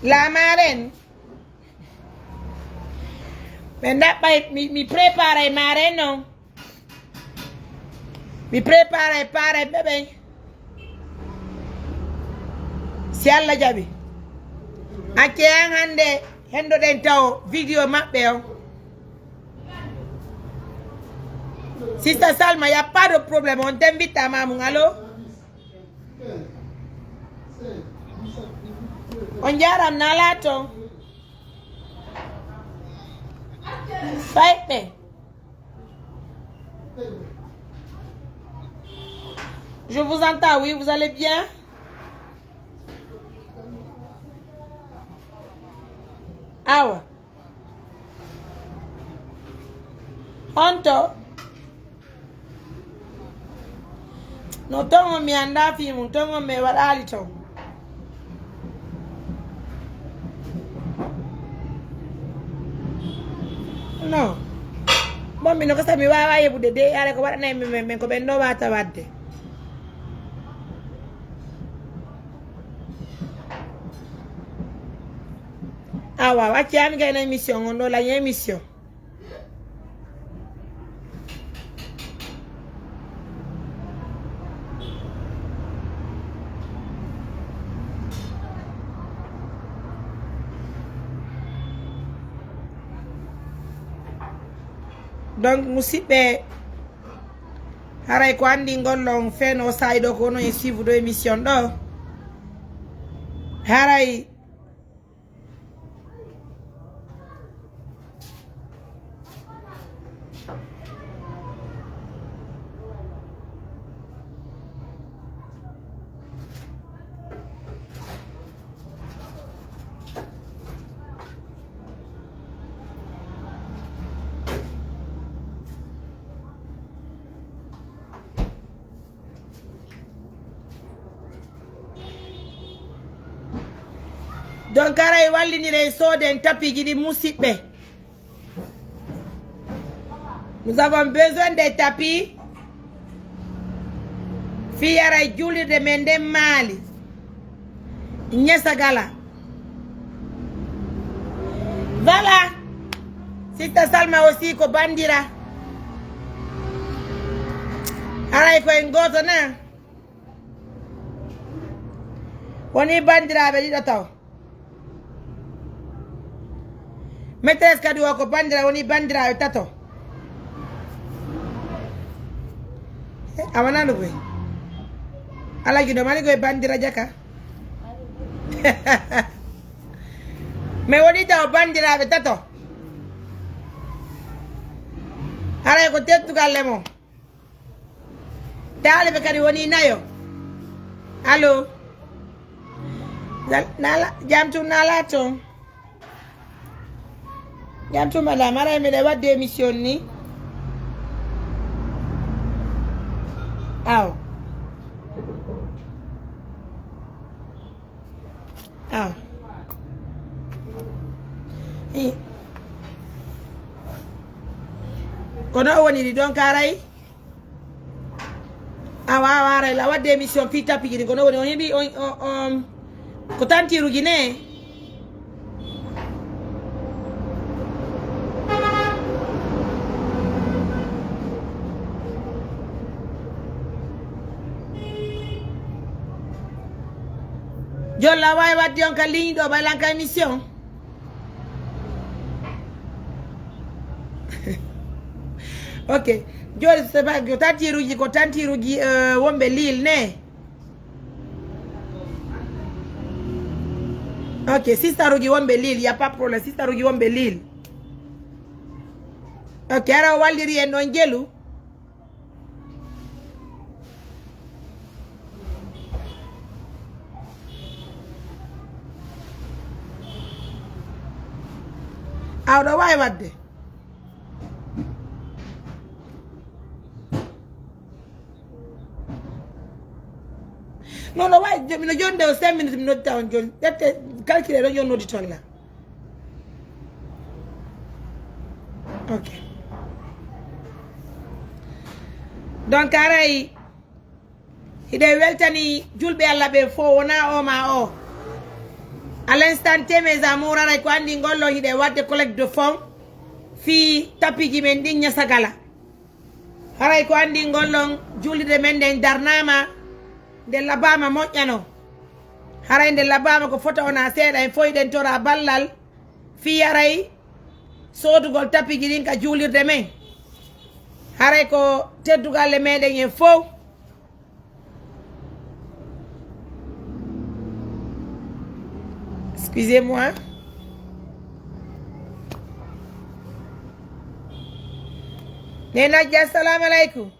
La marraine. Ɓe ndaɓɓay mi mi préparay mare non. Mi préparay pare ɓeɓey. Si Allah jaɓi. Acce an hannde hendoɗen taw vidéo maɓɓe on. Sista Salma, y a pas de problème, on t'invite à Mamou. Allô? On jaram nala ton. Fayɓe. Je vous entends, oui, vous allez bien? Awa. Honto? No ton on mi anndaa fii mum, ton on mi waɗaali ton. No. Bon, mino gasa mi waawaa yeɓude de, yaare ko waɗanay men, men, men ko ɓen ɗo waata waɗde. Awa, wacce an gayna émission on ɗo lañ émission. Donc musidɓe, haray ko anndi ngol on feno sa'i ɗo ko onon e suivre ɗo émission ɗo. Haray Donc, haray walliniren sooden tapiiji ɗin, musiɓɓe. Nous avons besoin des tapis. Fii haray juulirde men nden maali. Ñasagala. Voilà. Sista Salma aussi ko bandira. Haray ko en gooto na. Woni bandiraaɓe ɗiɗo taw. Maîtresse kadi o ko bandira, woni bandiraaɓe tato. Eh, a wonano koy. Alaa giɗo mari koye bandira jaka. Mi woni taw bandiraaɓe tato. Haray ko teddungal le mo. Taalibe kadi woni nayo. Allo. Nala, jam tun nala ton. Jam tun madame, haray miɗa wadde émission ni. Aw. Aw. I. Kono o woniri ɗon karay. Awa, awa, aray la wadde émission fii tapiiji ɗin. Kono woni, on heɓi, on, on, on, ko tantiruji ne. Jolla wawi wadde on ka ligne ɗo, ɓay lan ka émission. Ok. Joni, c'est pas, ko tantiruji, ko tantiruji, euh, wonɓe Lille ne. Ok, sistaruji wonɓe Lille, y a pas problème. Sistaruji wonɓe Lille. Ok, ara o walliri en ɗon jelu. Aw ɗo wawi wadde. Non, no wawi, mino joni nde o cinq minutes mi noddita on joni. Ƴette, calculé ɗon joni noddi toon la. Ok. Donc, aray, hiɗen weltani julɓe Allah ɓe fof, wona o ma o. À l'instant T, mes amours, aray ko anndi ngol ɗo hiɗen waɗde collecte de fonds fii tapiiji men ɗin ñasagala. Haray ko anndi ngol ɗon juulirde men nden darnaama, nde labaama moƴƴano. Haray nde labaama ko fota wona seeɗa, en fof hiɗen tora ballal fii haray soodugol tapiiji ɗin ka juulirde men. Haray ko teddugalle meɗen en fof. Excusez-moi. Nena Dia, assalamu alaikum.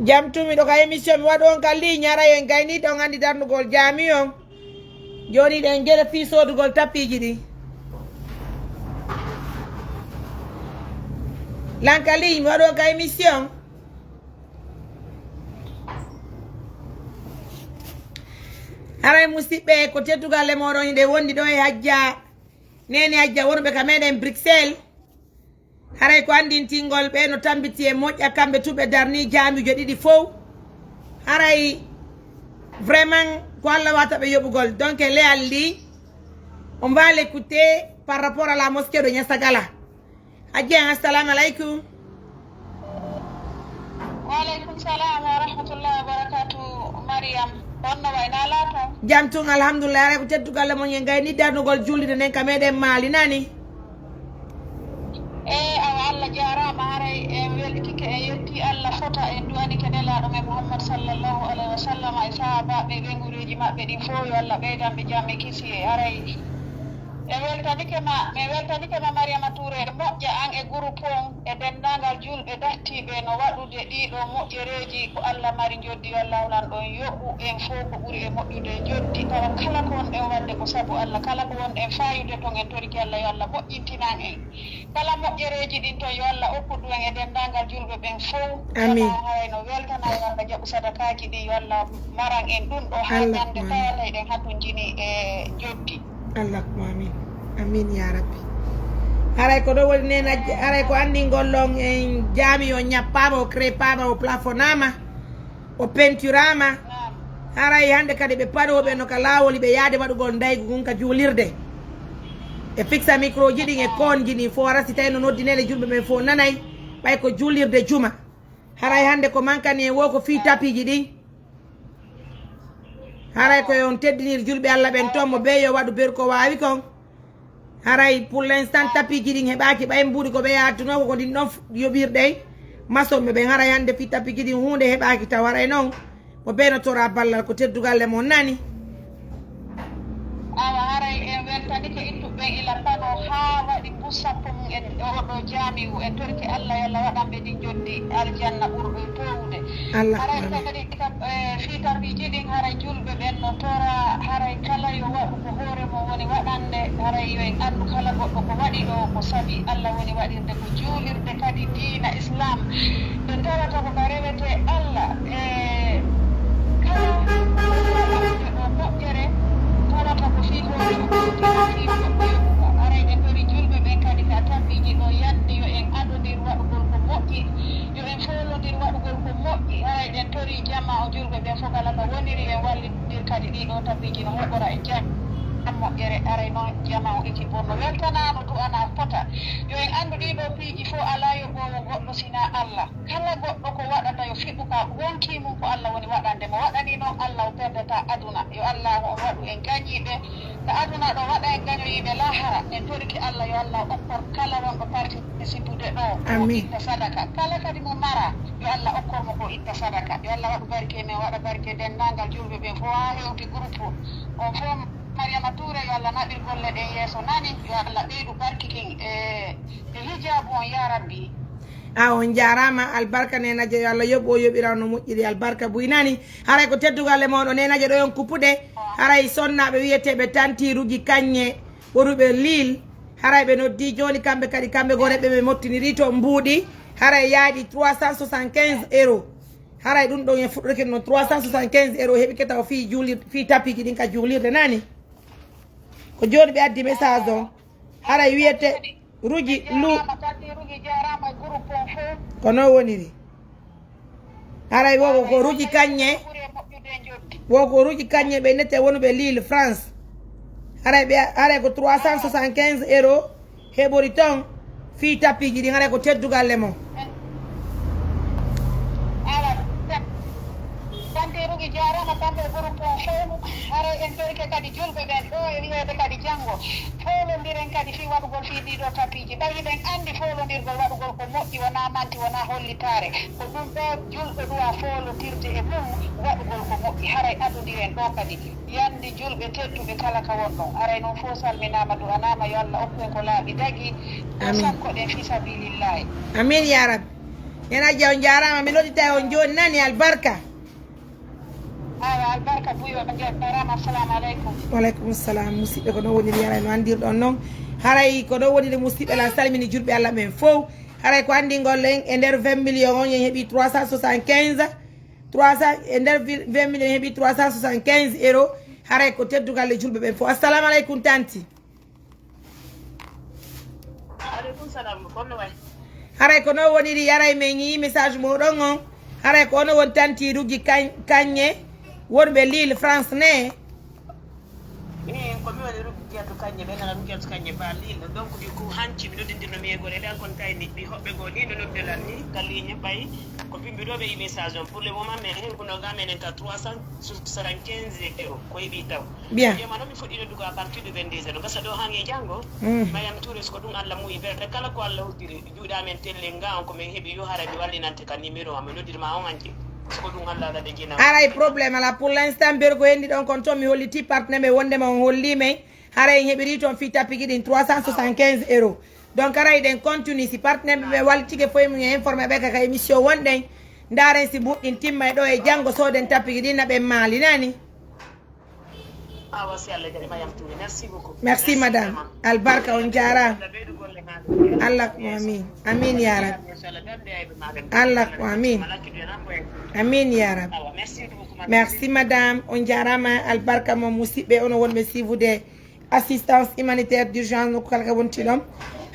Jam tumi ɗo ka émission mi waɗu on ka ligne, haray en gayni ɗon anndi darnugol jaami on. Joni ɗen gere fii soodugol tapiiji ɗi. Lan ka ligne mi waɗu on ka émission. Haray musiɓɓe, ko teddugalle moɗon hiɗe wondi ɗo e Hajja, Nene Hajja wonɓe ka meɗen Bruxelles. Haray ko anndintingol ɓe no tambiti e moƴƴa, kamɓe tun ɓe darni jaamiije ɗiɗi fow. Haray vraiment ko Allah wata ɓe yoɓugol. Donc, e leyal ndi, on va l'écouter par rapport à la mosquée de Niassagala. Hajji an, assalamu alaikum. Wa alaikum salam wa rahmatullahi wa barakatuh, Mariam. Honno waynaa laa toon? Jam tun, alhamdulillah. Haray ko teddugalle mon, en gayni darnugol juulirde nden ka meɗen Mali, nani? E, awa, Allah jaaraama, haray en weltike, en yetti Allah fota, en du'anike Nelaaɗo men Muhammad sallallahu alaihi wa sallam e sahaabaaɓe ɓe ngureeji maɓɓe ɗin fof, yo Allah ɓeydan ɓe jam e kisiyee. Haray en weltanike ma, min weltanike ma Mariama Touré, moƴƴa an e groupe on, e denndaangal juulɓe dattiiɓe no waɗude Ɗiɗo moƴƴereeji ko Allah mari njoddi, yo Allah hawlan ɗon yoɓu en fof ko ɓuri e moƴƴude njoddi, tawa kala ko wonɗen waɗde ko sabu Allah, kala ko wonɗen faayude toon en torike Allah yo Allah moƴƴintinan en. Kala moƴƴereeji ɗin toon yo Allah okkudu en e denndaangal julɓe ɓen fof. Amin. Jama o haray no weltana yo Allah jaɓu sadakaaji ɗin yo Allah maran en ɗum ɗo haa Allah ñande ko amin. Tawata eɗen hattonjini e njoddi. Allahumma amin. Amin ya rabbi. Haray ko ɗo woni nena, haray ko anndingol ɗon en jaami o ñappaama, o crépama, o plafonama, o peinturama. Haray hannde kadi ɓe paɗooɓe no ka laawol ɓe yaade waɗugol ndaygu ngun ka juulirde. E fixa micro ji ɗin e koonji ɗin fof ara si tawi no noddinede julɓe ɓen fof nanay ɓay ko juulirde juma. Haray hannde ko mankani en wo ko fii tapiji ɗin. Haray ko yon teddinir julɓe Allah ɓen toon mo bee yo waɗu ber ko waawi kon. Haray pour l'instant tapiji ɗin heɓaaki ɓay mbuuɗi ko ɓe yaatuno ko ko ɗin ɗon yoɓirɗey. Masonɓe ɓen haray hannde fii tapiji ɗin huunde heɓaaki taw haray noon. Mo bee no tora ballal ko teddugal e mon nani. Awa haray en weltanike ittuɓe ɓen ila paɗo haa waɗi bus sappo mum en e oɗo jaamiwu en torike Allah yo Allah waɗan ɓe ɗin joddi aljanna ɓurɗo e toowude. Haray kadi kam e fii tapiji ɗin haray julɓe ɓen no tora haray kala yo waɗu ko hoore mum woni waɗande haray yo en anndu kala goɗɗo ko waɗi ɗo ko sabi Allah woni waɗirde ko juulirde kadi diina Islam ɓe tawata ko ka rewete Allah e kala ko waɗude ɗo moƴƴere tawata ko fii hoore mum fii moƴƴere aray ɓe tori julɓe ɓen kadi ka tapiji ɗo yande yo en adodir waɗugol ko moƴƴi yo en foolondir waɗugol ko moƴƴi aray ɗen tori jama o julɓe ɓen fof kala ka woniri en wallidir kadi ɗiɗo tapiji no heɓora e jam moƴƴere aray noon jama o équipe on no weltanano du'ana fota yo en anndu ɗiɗo piiji fof ala yo ɓoowo goɗɗo sina Allah kala goɗɗo ko waɗata yo fiɓu ka wonki mum ko Allah woni waɗande mo waɗani noon Allah o perdata aduna yo Allah on waɗu en gañiiɓe ka aduna ɗo waɗa en gañoyiiɓe lahara en toriki Allah yo Allah okkor kala wonɗo participude ɗo o itta sadaka kala kadi mo mara yo Allah okkor mo ko itta sadaka yo Allah waɗu barke men waɗa barke denndaangal julɓe ɓen fof haa hewti groupe on fof Mariama Touré yo Allah naɓir golle ɗen yeeso nani yo Allah ɓeydu barkikin e e hijaabu on ya rabbi. A on jaaraama albarka nenajo yo Allah yoɓu o yoɓira no moƴƴiri albarka buy nani haray ko teddugal e mon o nenajo ɗo on kuppude haray sonnaaɓe wiyeteeɓe tantiruji kañŋe ɓoruɓe lil haray ɓe noddi jooni kamɓe kadi kamɓe goo reɓɓe ɓe mottiniri to mbuuɗi haray yaadi trois cent soixante-quinze euros haray ɗum ɗon en fuɗɗorike noon trois cent soixante-quinze euros heɓike taw fii juulir fii tapiji ɗin ka juulirde nani ko jooni ɓe addi message on haray wiyete ruji lu ko noon woniri haray wo ko ruji kañŋe wo ko ruji kañŋe ɓe nette wonuɓe lille france haray ɓe haray ko trois cent soixante-quinze euros heɓori ton fii tapiji ɗin haray ko teddugal e mon Tantirugi jarama kamɓe groupe o fewnu haray en torike kadi julɓe ɓen ɗo e wiyeede kadi janngo folondiren kadi fii waɗugol fii ɗiɗo tapiji ɓay hiɗen anndi folondirgol waɗugol ko moƴƴi wona manti wona hollitaare ko ɗum ɗo julɗo ɗuwa folotirde e mum waɗugol ko moƴƴi haray adodiren ɗo kadi yandi julɓe tedduɓe kala ka wonɗon aray noon fof salminama du'anama yo allah okku en ko laaɓi dagi ko sakkoɗen fi sabilillahi amin ya rabbi. Nena Dia on jaaraama mi noddita on jooni nani albarka. Awa albarka buy on jaaraama assalamu aleykum. Waleykum salam musidɓe ko ɗon woniri haray no anndirɗon noon haray ko ɗon woniri musidɓe la salmini julɓe Allah ɓen fof haray ko anndingol en e nder vingt millions on en heɓi trois cent soixante-quinze trois cent e nder vingt millions en heɓi trois cent soixante-quinze euros haray ko teddugal e julɓe ɓen fof assalamu aleykum tanti haray ko noon woniri yaray men yii message moɗon on haray ko ono won tanti ruggi kañŋe wonɓe lille france ne min ko mi waɗi ruggi atu kañŋe ɓe nana ruggi atu kañŋe ba lille donc du coup hanci mi noddindirno mi e gore ɗan kon tawi ni ɓi hoɓɓe goo ni no noddelal ni ka ligne ɓay ko bimbi ɗo ɓe yi message on pour le moment mais hen kuno ga menen ka trois cent soixante-quinze euros ko heɓi taw Bien. Yo mano mi fuɗɗino dugo à partir de vingt-deux heures. Gasa ɗo hange jango. Mm. Mayam Touré ko ɗum Allah muyi berde kala ko Allah hoddiri juuɗa men telle nga on ko men heɓi yo hara mi wallinante ka numéro am mi noddir ma on hanke. Ko ɗum Allah wala de jena. Aray problème ala pour l'instant bergo hendi ɗon kon to mi holliti partenaire ɓe wondema on holli men haray en heɓiri toon fi tapigi ɗin trois cent soixante-quinze euros donc haray ɗen continue si partenaire ɓe wallitike foye mum e informé ɓe kaka émission wonɗen Ndaaren si mbuɗɗin timma e ɗo e janngo, sooden tapiji ɗin na ɓen maali nani. Awa si Allah jaɓi ma yamtude. Merci beaucoup. Merci madame. Albarka, on jaaraama. Allah ko amin. Amin ya rabbi. Allah ko amin. Amin ya rabbi. Merci madame, on jaaraama. Albarka mo musiɓɓe, onon wonɓe siifude assistance humanitaire d'urgence nokku kala ka wonti ɗon.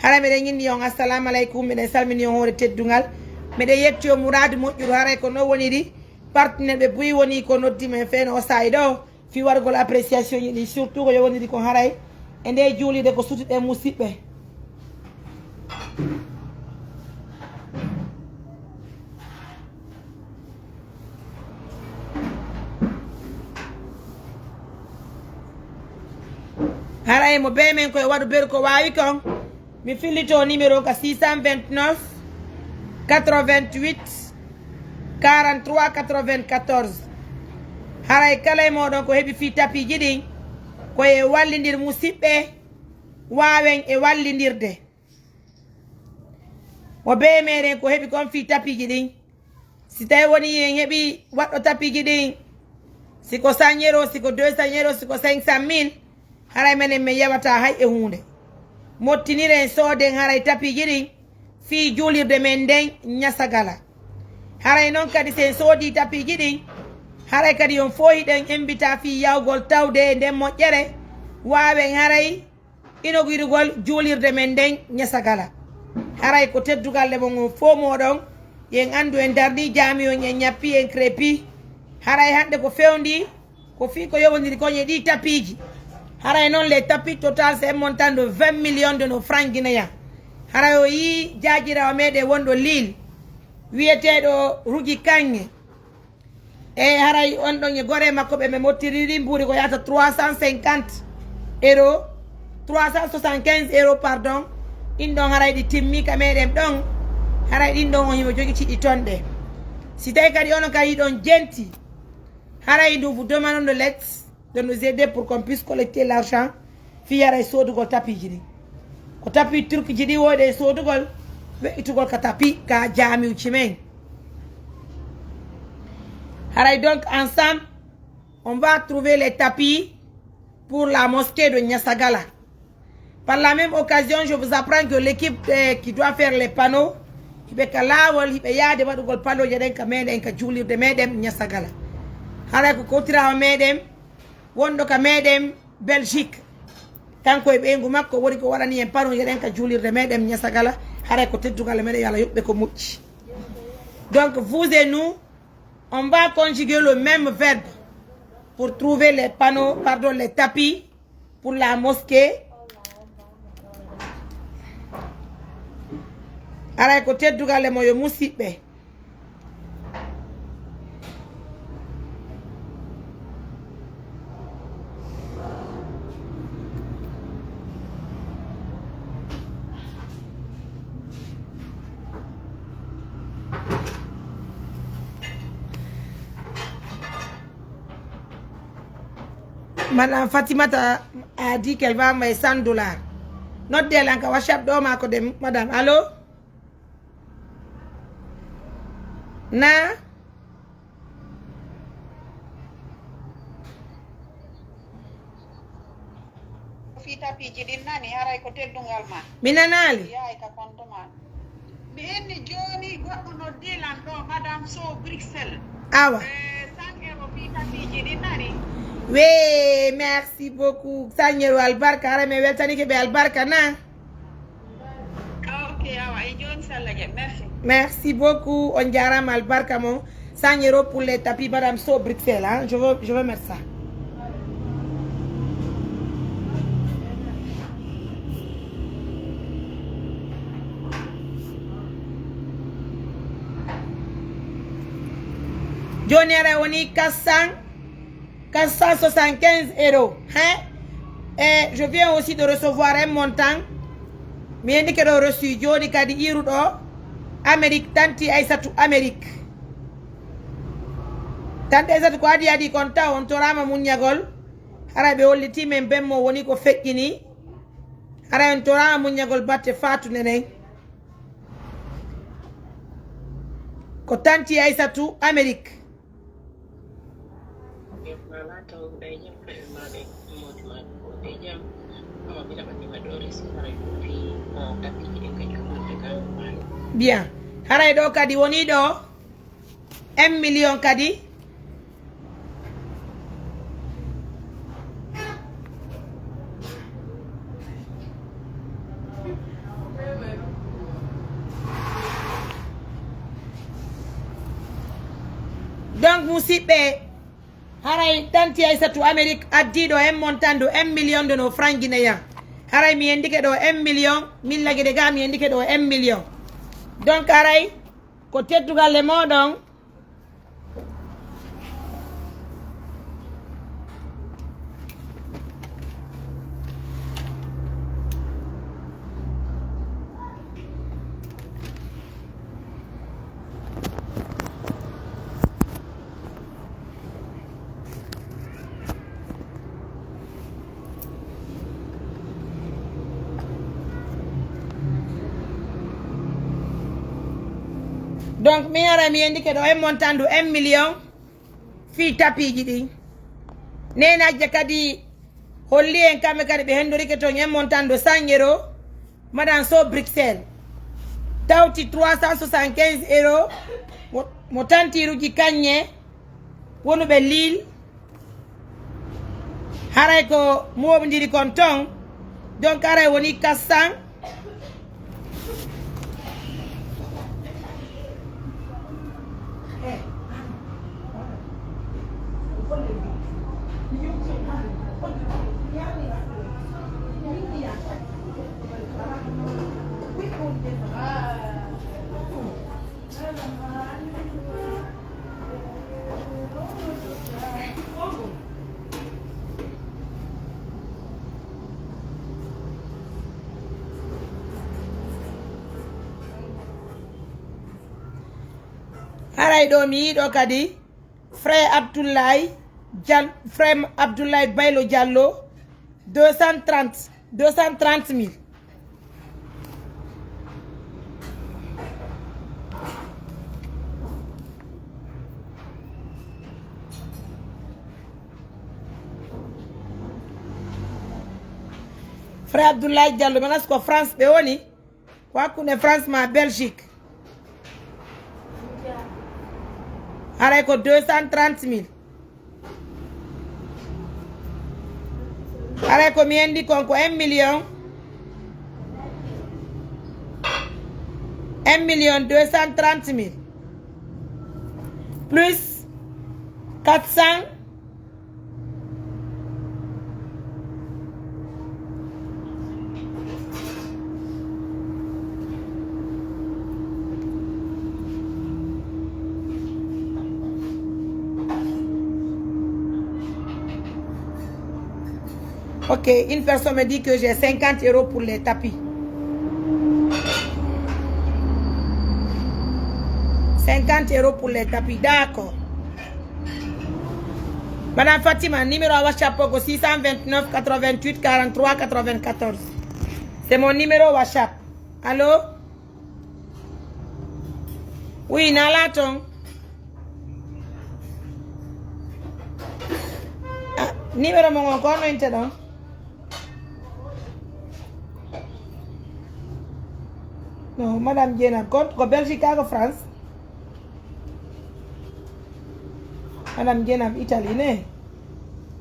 Hara meɗen inni on assalamu aleykum, meɗen salmini on hoore teddungal. Meɗen yetti on muraadu moƴƴuru, haray ko non woniri. Partenaire ɓe buy woni ko noddi men feeno o saa'i ɗo. Fii waɗugol appréciation ji ɗi, surtout ko yowondiri kon haray e nde juulirde ko sutuɗen musiɓɓe. Haray mo bee men koye waɗu beru ko waawi kon. Mi fillito numéro ka six cent vingt-neuf, quatre-vingt-huit, quarante-trois, quatre-vingt-quatorze. Haray kala e mooɗon ko heɓi fii tapiji ɗin, ko e wallindir musiɓɓe, waawen e wallindirde. Mo bee meɗen ko heɓi kon fii tapiji ɗin. Si tawi woni en heɓi waɗɗo tapiji ɗin, si ko cent euro, si ko deux cent euro, si ko cinq cent mille, haray menen men yawata hay e huunde. Mottiniren, sooden haray tapiji ɗin fii juulirde men nden Ñasagala. Haray non kadi si en soodi tapiji ɗin, haray kadi on foohi ɗen en mbita fii yawgol tawde e nden moƴƴere, waawen haray inogirugol juulirde men nden Ñasagala. Haray ko teddugal le mon on foo mooɗon, yen anndu en darni jaami on, en ñappi, en crépit. Haray hannde ko fewndi ko fii ko yowondiri kon e ɗii tapiji. Haray non les tapis total c'est un montant de vingt millions de nos francs guinéens. Haray o yii jaajiraawo meɗen wonɗo Lille, wiyeteeɗo Ruji Kaŋŋe. E haray on ɗon e gore makko ɓe ɓe mottiriri mbuuri ko yahata trois cent cinquante euro, trois cent soixante-quinze euro, pardon. Ɗin ɗon haray ɗi timmi ka meɗen ɗon. Haray ɗin ɗon on himo jogi ciɗi ton ɗe. Si tawi kadi onon kadi ɗon jenti, haray nous vous demandons de l'aide, de nous aider pour qu'on puisse collecter l'argent fii haray soodugol tapiji ɗin. Ko tapi turkiji ɗi wooɗi e soodugol, we'itugol ka tapi ka jaamiuji men. Haray donc ensemble, on va trouver les tapis pour la mosquée de Ñasagala. Par la même occasion, je vous apprends que l'équipe eh, qui doit faire les panneaux, hiɓe ka laawol, hiɓe yaade waɗugol panoje ɗen ka meɗen, ka juulirde meɗen Ñasagala. Haray ko kotirawo meɗen wonɗo ka meɗen Belgique. Kanko e ɓeyngu makko woni ko waɗani en panoje ɗen ka juulirde meɗen Ñasagala. Haray ko teddugal e meɗen, yo Allah yoɓɓe ko moƴƴi. Donc vous et nous, on va conjuguer le même verbe pour trouver les panneaux, pardon, les tapis pour la mosquée. Haray ko teddugal e mo yo musiɓɓe. Madame Fatimata a dit qu'elle va envoyer cent dollars. Noddee lan ka WhatsApp ɗo maa ko de, madame. Allo? Na? Fii tapiji ɗin nani, haray ko teddungal ma. Mi nanaali. Yaay ka konto ma. Mi inni jooni goɗɗo noddii lan ɗo, Madame Sow Bruxelles. Awa. Eh, cent euro fii tapiji ɗin nani. We, merci beaucoup. Cent euro albarka, haray mi weltanike ɓe albarka na. Merci beaucoup. On jarama albarka mon. Cent euros pour les tapis, Madame So Bruxelles. Hein? Je, veux, je veux mettre ça. Joni ara woni quatre cents. Quatre cent soixante-quinze euros. Hein? Et je viens aussi de recevoir un montant. Mi heɓi kadi reçu joni kadi iruɗo Amérique, tanti Aysatu Amérique. Tanti Aysatu ko adi adi kon taw on torama muññagol. Haray ɓe holliti men ben mo woni ko feƴƴini. Haray on torama muññagol batte fatude nden. Ko tanti Aysatu Amerik. Bien. Haray ɗo kadi woni ɗo un million kadi. Donc, musidɓe, haray tanti Aysatu Amerik addi ɗo un montant de un million de nos francs guinéens. Haray mi yendike ɗo un million, min lagide ga mi yendike ɗo un million. Donc, haray ko teddugal e moɗon. Donc, mi ara mi yendike ɗo un montant de un million. Fii tapiiji ɗi. Neenaaji kadi holli en kamɓe kadi ɓe henndorike toon un montant de cent euros. Madame Sow Bruxelles tawti trois cent soixante-quinze euros. Mo, mo tantiiruji kañe wonuɓe Lille. Haray ko mooɓondiri kon toon. Donc, haray woni quatre cents. Haray ɗo mi yiɗo kadi frère Abdoulaye Dial-, frère Abdoulaye Baylo Diallo, deux cent trente, deux cent trente mille. Frère Abdoulaye Diallo, manas ko France ɓe woni. Ko hakkunde France ma Belgique. Haray ko deux cent trente mille. Haray ko mi enndi kon ko un million, un million deux cent trente mille plus quatre cents. Ok, une personne me dit que j'ai cinquante euros pour les tapis. Cinquante euros pour les tapis, d'accord. Madame Fatima, numéro WhatsApp ko six cent vingt-neuf quatre-vingt-huit quarante-trois quatre-vingt-quatorze. C'est mon numéro WhatsApp. Allô? Oui, nala ton. Ah, numéro mo ngon ko no inte ɗon? Non, Madame Dieynaba, ko, ko Belgique, ko France? Madame Dieynaba, Italie, ne?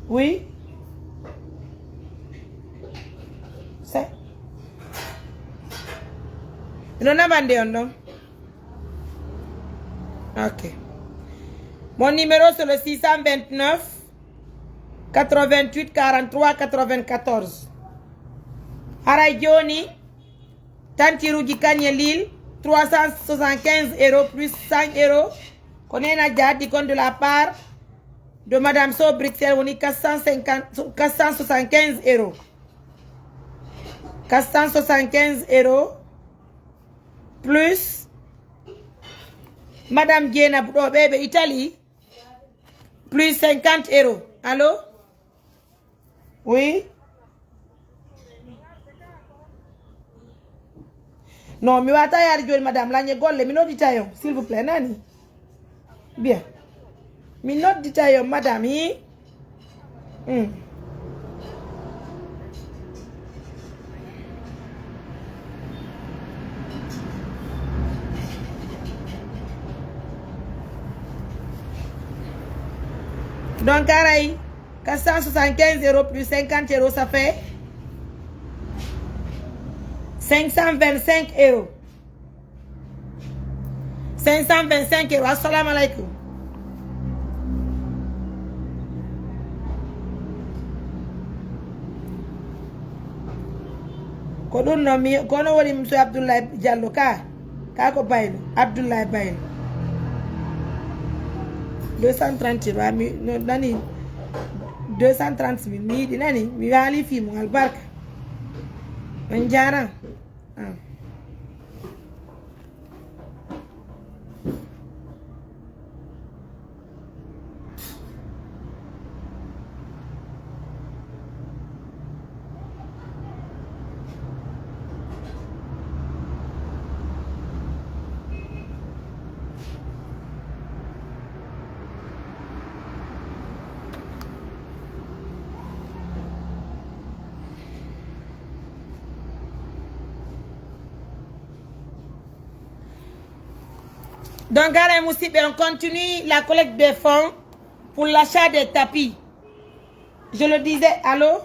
Oui. C'est, no namande on ɗon? Ok. Mon numéro, c'est le six cent vingt-neuf quatre-vingt-huit quarante-trois quatre-vingt-quatorze. Haray jooni, tantiruuji kañe Lille, trois cent soixante-quinze euros plus cent euros. Ko nena jaadi kon de la part de Madame Sow Bruxelles woni quatre cent cinquante, quatre cent soixante-quinze euros. Quatre cent soixante-quinze euros plus Madame Dieynaba ɗo ɓe ɓe Italie, plus cinquante euros. Allô? Oui? Non, mi wata yaade jooni, madame, lañe golle, mi noddita on, s'il vous plaît, nani? Bien. Mi noddita yo madame, hi? Mm. Donc, aray, quatre cent soixante-quinze euros plus cinquante euros, ça fait cinq cent vingt-cinq euros. Cinq cent vingt-cinq euros. Assalamu alaikum. Ko ɗum noon mi, kono woni monsieur Abdoulaye Diallo ka, ka ko Baylo, Abdoulaye Baylo. Deux cent trente euros, mi no nani, deux cent trente mille, mi yiɗi nani, mi waali fii mum, albarka. On jaaraama. Ah. Donc, aray, musidɓe, on continue la collecte des fonds pour l'achat des tapis. Je le disais, allô?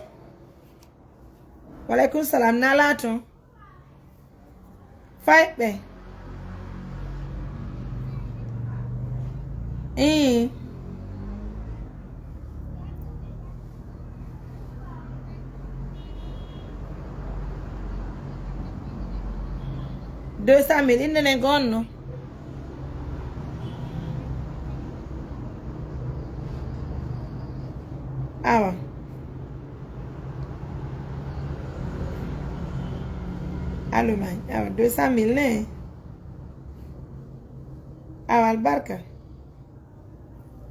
Waleykum salam, nalaa toon. Fayɓe. Ii. Deux cent mille, innde nden ko honno? Awa. Allemagne, awa, deux cent mille ne? Awa, albarka.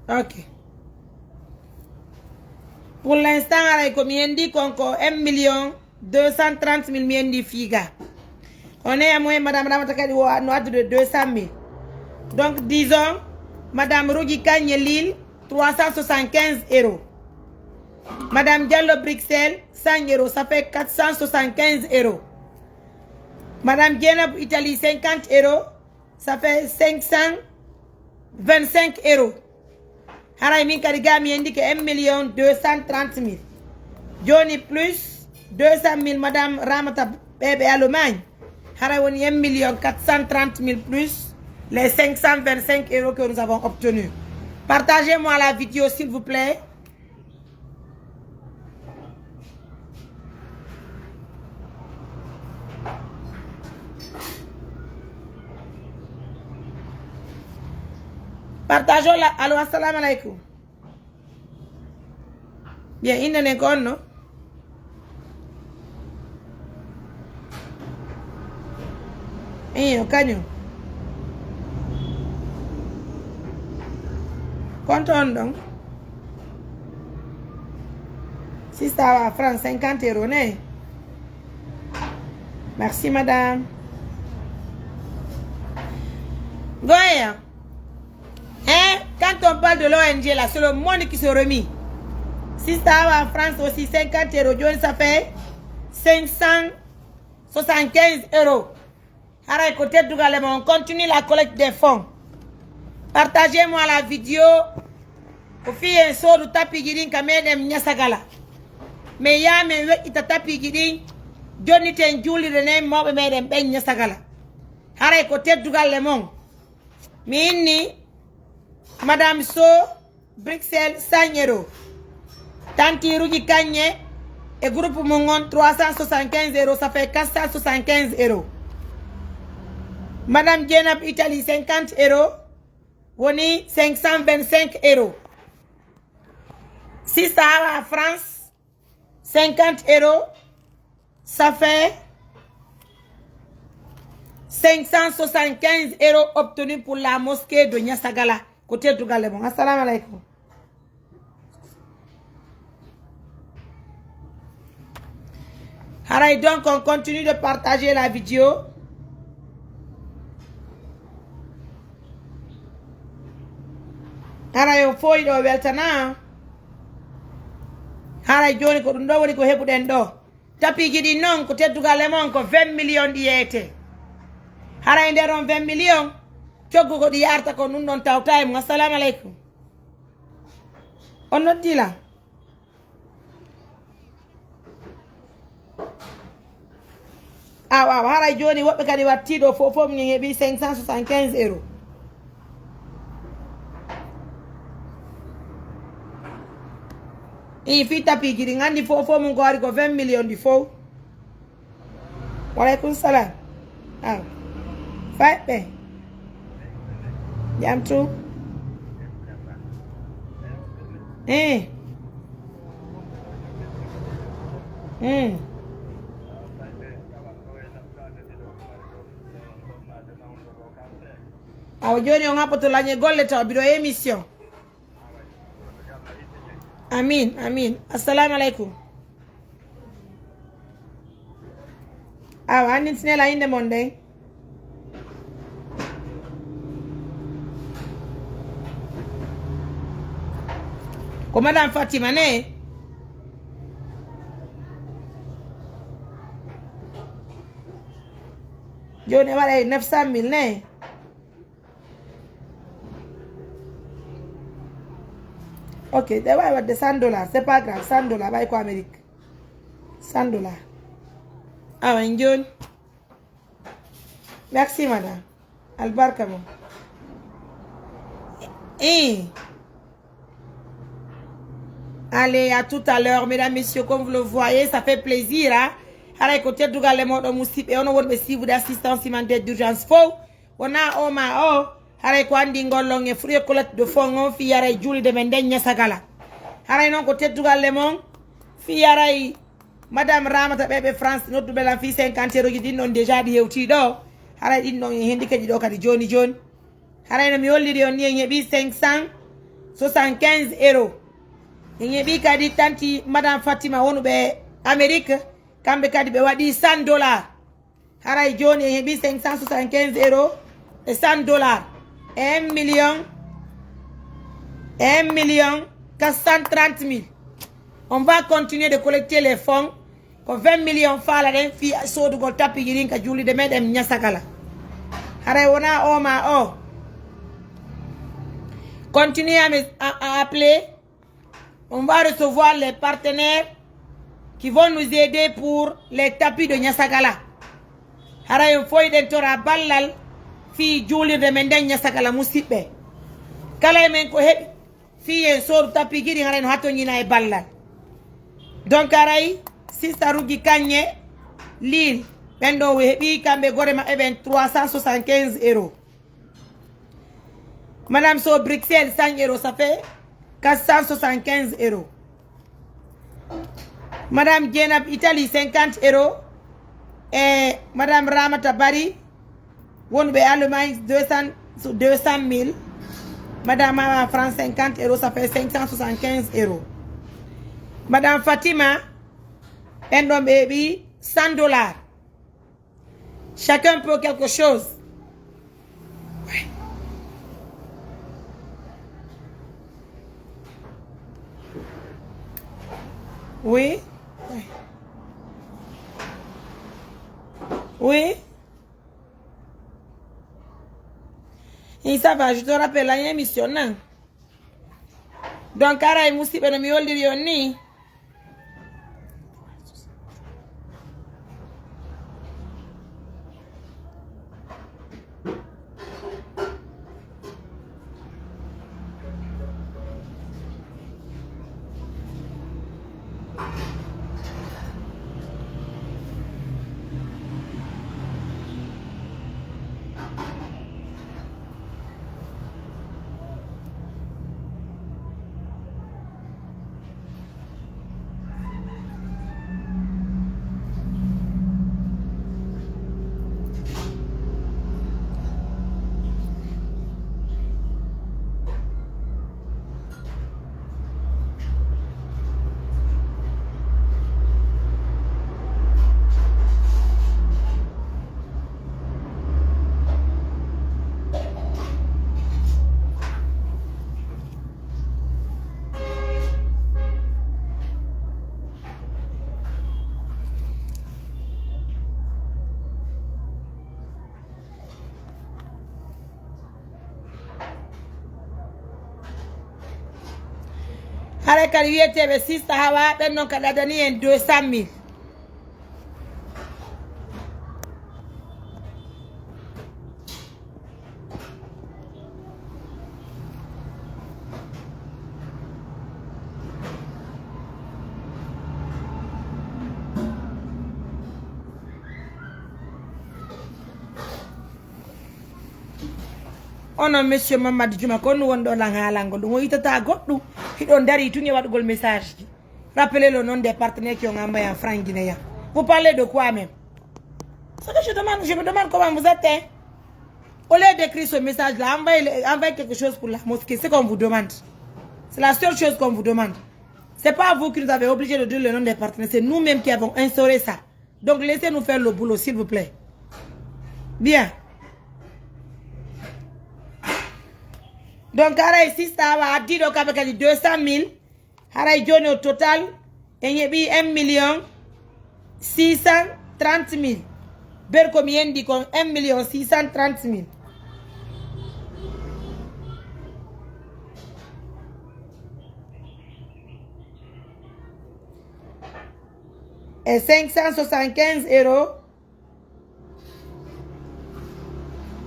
Ok. Pour l'instant, aray ko mi yendi kon ko un million deux cent trente mille mi yendi fiiga. On est à moins, Madame Ramata kadi wo no addude deux cent mille. Donc, disons, Madame Rougui Kanye Lille, trois cent soixante-quinze euros. Madame Diallo Bruxelles, cent euros, ça fait quatre cent soixante-quinze euros. Madame Dieynaba Italie, cinquante euros, ça fait cinq cent vingt-cinq euros. Haray min kadi ga mi yendike un million deux cent trente mille. Joni plus deux cent mille, Madame Ramata, ɓe ɓe Allemagne. Haray woni un million quatre cent trente mille plus les cinq cent vingt-cinq euros que nous avons obtenus. Partagez-moi la vidéo, s'il vous plaît. Partageons la. Allô, assalamu alaikum. Bien, innde nden ko honno? Iyo, kañum. Konto on ɗon. Sista Awa France, cinquante euros ne? Merci, madame. Goya. Hein? Quand on parle de l'O N G là, c'est le monde qui se remue. Sista Awa France aussi, cinquante euros. Joni, ça fait cinq cent soixante-quinze euros. Haray ko teddugal e mon. On continue la collecte des fonds. Partagez-moi la vidéo. Ko fii en soodu tapiiji ɗin ka meɗen Ñasagala. Men yaa men weƴƴita tapiiji ɗin. Jonniten juulirde nden mawɓe meɗen ɓen Ñasagala. Haray ko teddugal e mon. Mi inni Madame Sow, Bruxelles, cent euros. Tanti Rougui Kanye e groupe mum on, trois cent soixante-quinze euros, ça fait quatre cent soixante-quinze euros. Madame Dieynaba Italie, cinquante euros, woni cinq cent vingt-cinq euros. Sista Awa France, cinquante euros, ça fait cinq cent soixante-quinze euros obtenus pour la mosquée de Niassagala. Ko teddugal e mon. Assalamu alaikum. Haray, donc, on continue de partager la vidéo. Haray on fooyi ɗo weltana. Haray jooni ko ɗum ɗo woni ko heɓuɗen ɗo. Tapiiji ɗin noon ko teddugal e mon ko vingt millions ɗi yeeyete. Haray nder on vingt millions, coggu ko ɗi yaarta ko ɗum ɗon tawta e mum. Assalamu aleykum. On noddii lan? Awa, awa, haray jooni woɓɓe kadi wattii ɗo fof, fof min heɓi cinq cent soixante-quinze euros. Ii, fii tapiiji ɗi nganndi fof, fof mum ko ari ko vingt millions ɗi fof. Waleykum salam. Aw. Fayɓe. Jam tu. Eh. Hmm. Awa jooni on haɓɓoto lañe golle taw mbiɗo émission. Amin, amin. Assalamu aleykum. Awa, anndintinela innde mon ɗen. Ko Madame Fatima ne? Jooni e waɗa e neuf cent mille ne? Ok, ɗe wawi wadde cent dollars, c'est pas grave, cent dollars, ɓay ko Amérique. Cent dollars. Awa, en jooni. Merci, madame. Albarka mo. Eh. Allez, à tout à l'heure, mesdames, messieurs, comme vous le voyez, ça fait plaisir, hein. Haray ko teddugal e moɗon musidɓe, onon wonɓe suivre assistance humanitaire d'urgence fof. Wona o ma o, haray ko anndi ngol lon e fruit collecte de fonds on fii haray juulde men nden ñasagala. Haray noon ko teddugal e mon fii haray Madame Ramata ɓe ɓe France nodduɓe lan fii cinquante euros ji ɗin ɗon déjà ɗi hewtii ɗo. Haray ɗin ɗon e hendi keƴi ɗo kadi jooni jooni. Haray no mi holliri on ni en heɓi cinq cent soixante-quinze euros. En heɓi kadi tanti Madame Fatima wonuɓe Amérique, kamɓe kadi ɓe waɗi cent dollars. Haray jooni en heɓi cinq cent soixante-quinze euros et cent dollars et un million, et un million quatre cent trente mille. On va continuer de collecter les fonds. Ko vingt millions faalaɗen fii soodugol tapiiji ɗin ka juulirde meɗen ñasagala. Haray wona o ma o. Continuez à me, à, à appeler. On va recevoir les partenaires qui vont nous aider pour les tapis de Niasakala. Haray on fof eɗen tora ballal fii juulirde men nden Niasakala, musidɓe. Kala e men ko heɓi fii en soodu tapiiji ɗin, haray no hattoñina e ballal. Donc haray Sista Ruggi Kañe Lil, ɓen ɗo heɓi kamɓe gore maɓɓe ɓen trois cent soixante-quinze euros. Madame Sow Bruxelles, cent euros, ça fait quatre cent soixante-quinze euros. Madame Djenab Italie, cinquante euros. Et Madame Ramata Bari, wonɓe Allemagne, deux cents, deux cent mille. Madame Awa France, cinquante euros, ça fait cinq cent soixante-quinze euros. Madame Fatima, ɓen ɗon ɓe heɓi cent dollars. Chacun peut quelque chose. Oui. Oui. Oui. Et ça va, je te rappelle, la émission, non? Donc, haray musidɓe no mi holliri on ni. Haray kadi wiyeteeɓe sista Hawa, ɓen noon kadi addani en deux cent mille. Onon, monsieur Mamadou Juma, ko honɗum woni ɗo lan haalangol ɗum? O yitataa goɗɗum. Hiɗon darii tun e waɗugol message ji. Rappelez le nom des partenaires qui ont envoyé en francs guinéens. Vous parlez de quoi même? Ce que je demande, je me demande comment vous êtes, hein? Au lieu d'écrire ce message-là, envoyez, le- envoyez quelque chose pour la mosquée, ce qu'on vous demande. C'est la seule chose qu'on vous demande. C'est pas vous qui nous avez obligés de dire le nom des partenaires, c'est nous-mêmes qui avons instauré ça. Donc laissez-nous faire le boulot, s'il vous plaît. Bien. Donc, haray sista Hawa addi ɗo kamɓe kadi deux cent mille. Haray jooni au total, en heɓi un million six cent trente mille. Ber ko mi yendi kon, un million six cent trente mille. E cinq cent soixante-quinze euros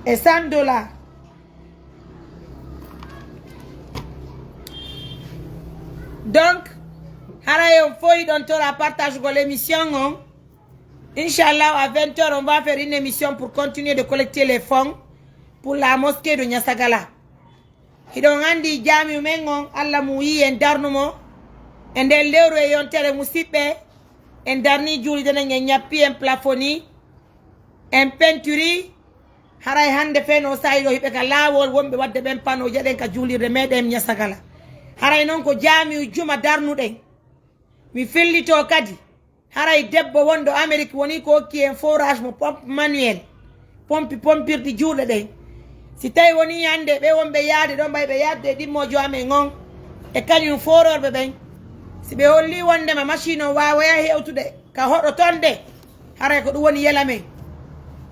e cent dollars. Donc, haray on fof hiɗon tora partage gol émission on. Inchallah, à vingt heures, on va faire une émission pour continuer de collecter les fonds pour la mosquée de Niassagala. Hiɗon anndi jaamiu men on, Alla mum yii en darnu mo. E nder lewru e yontere, musiɓɓe, en darni juulirde nden, en ñappi, en plafoni, en pentiri. Haray hannde feno saa'i ɗo hiɓe ka laawol, wonɓe waɗde ɓen panooje ɗen ka juulirde meɗen Ñasagala. Haray non ko jaamiu juma darnuɗen. Mi fillito kadi, haray debbo wonɗo Amerik woni ko hokki en forage mo pompe manuel, pompi pompirɗi juuɗe ɗen. Si tawi woni hannde ɓe wonɓe yaade ɗon, ɓay ɓe yaadde e ɗimmoojo amen on e kañum foororɓe ɓen, si ɓe holli wondema machine on waawaya hewtude ka hoɗo ton de, haray ko ɗum woni yela men.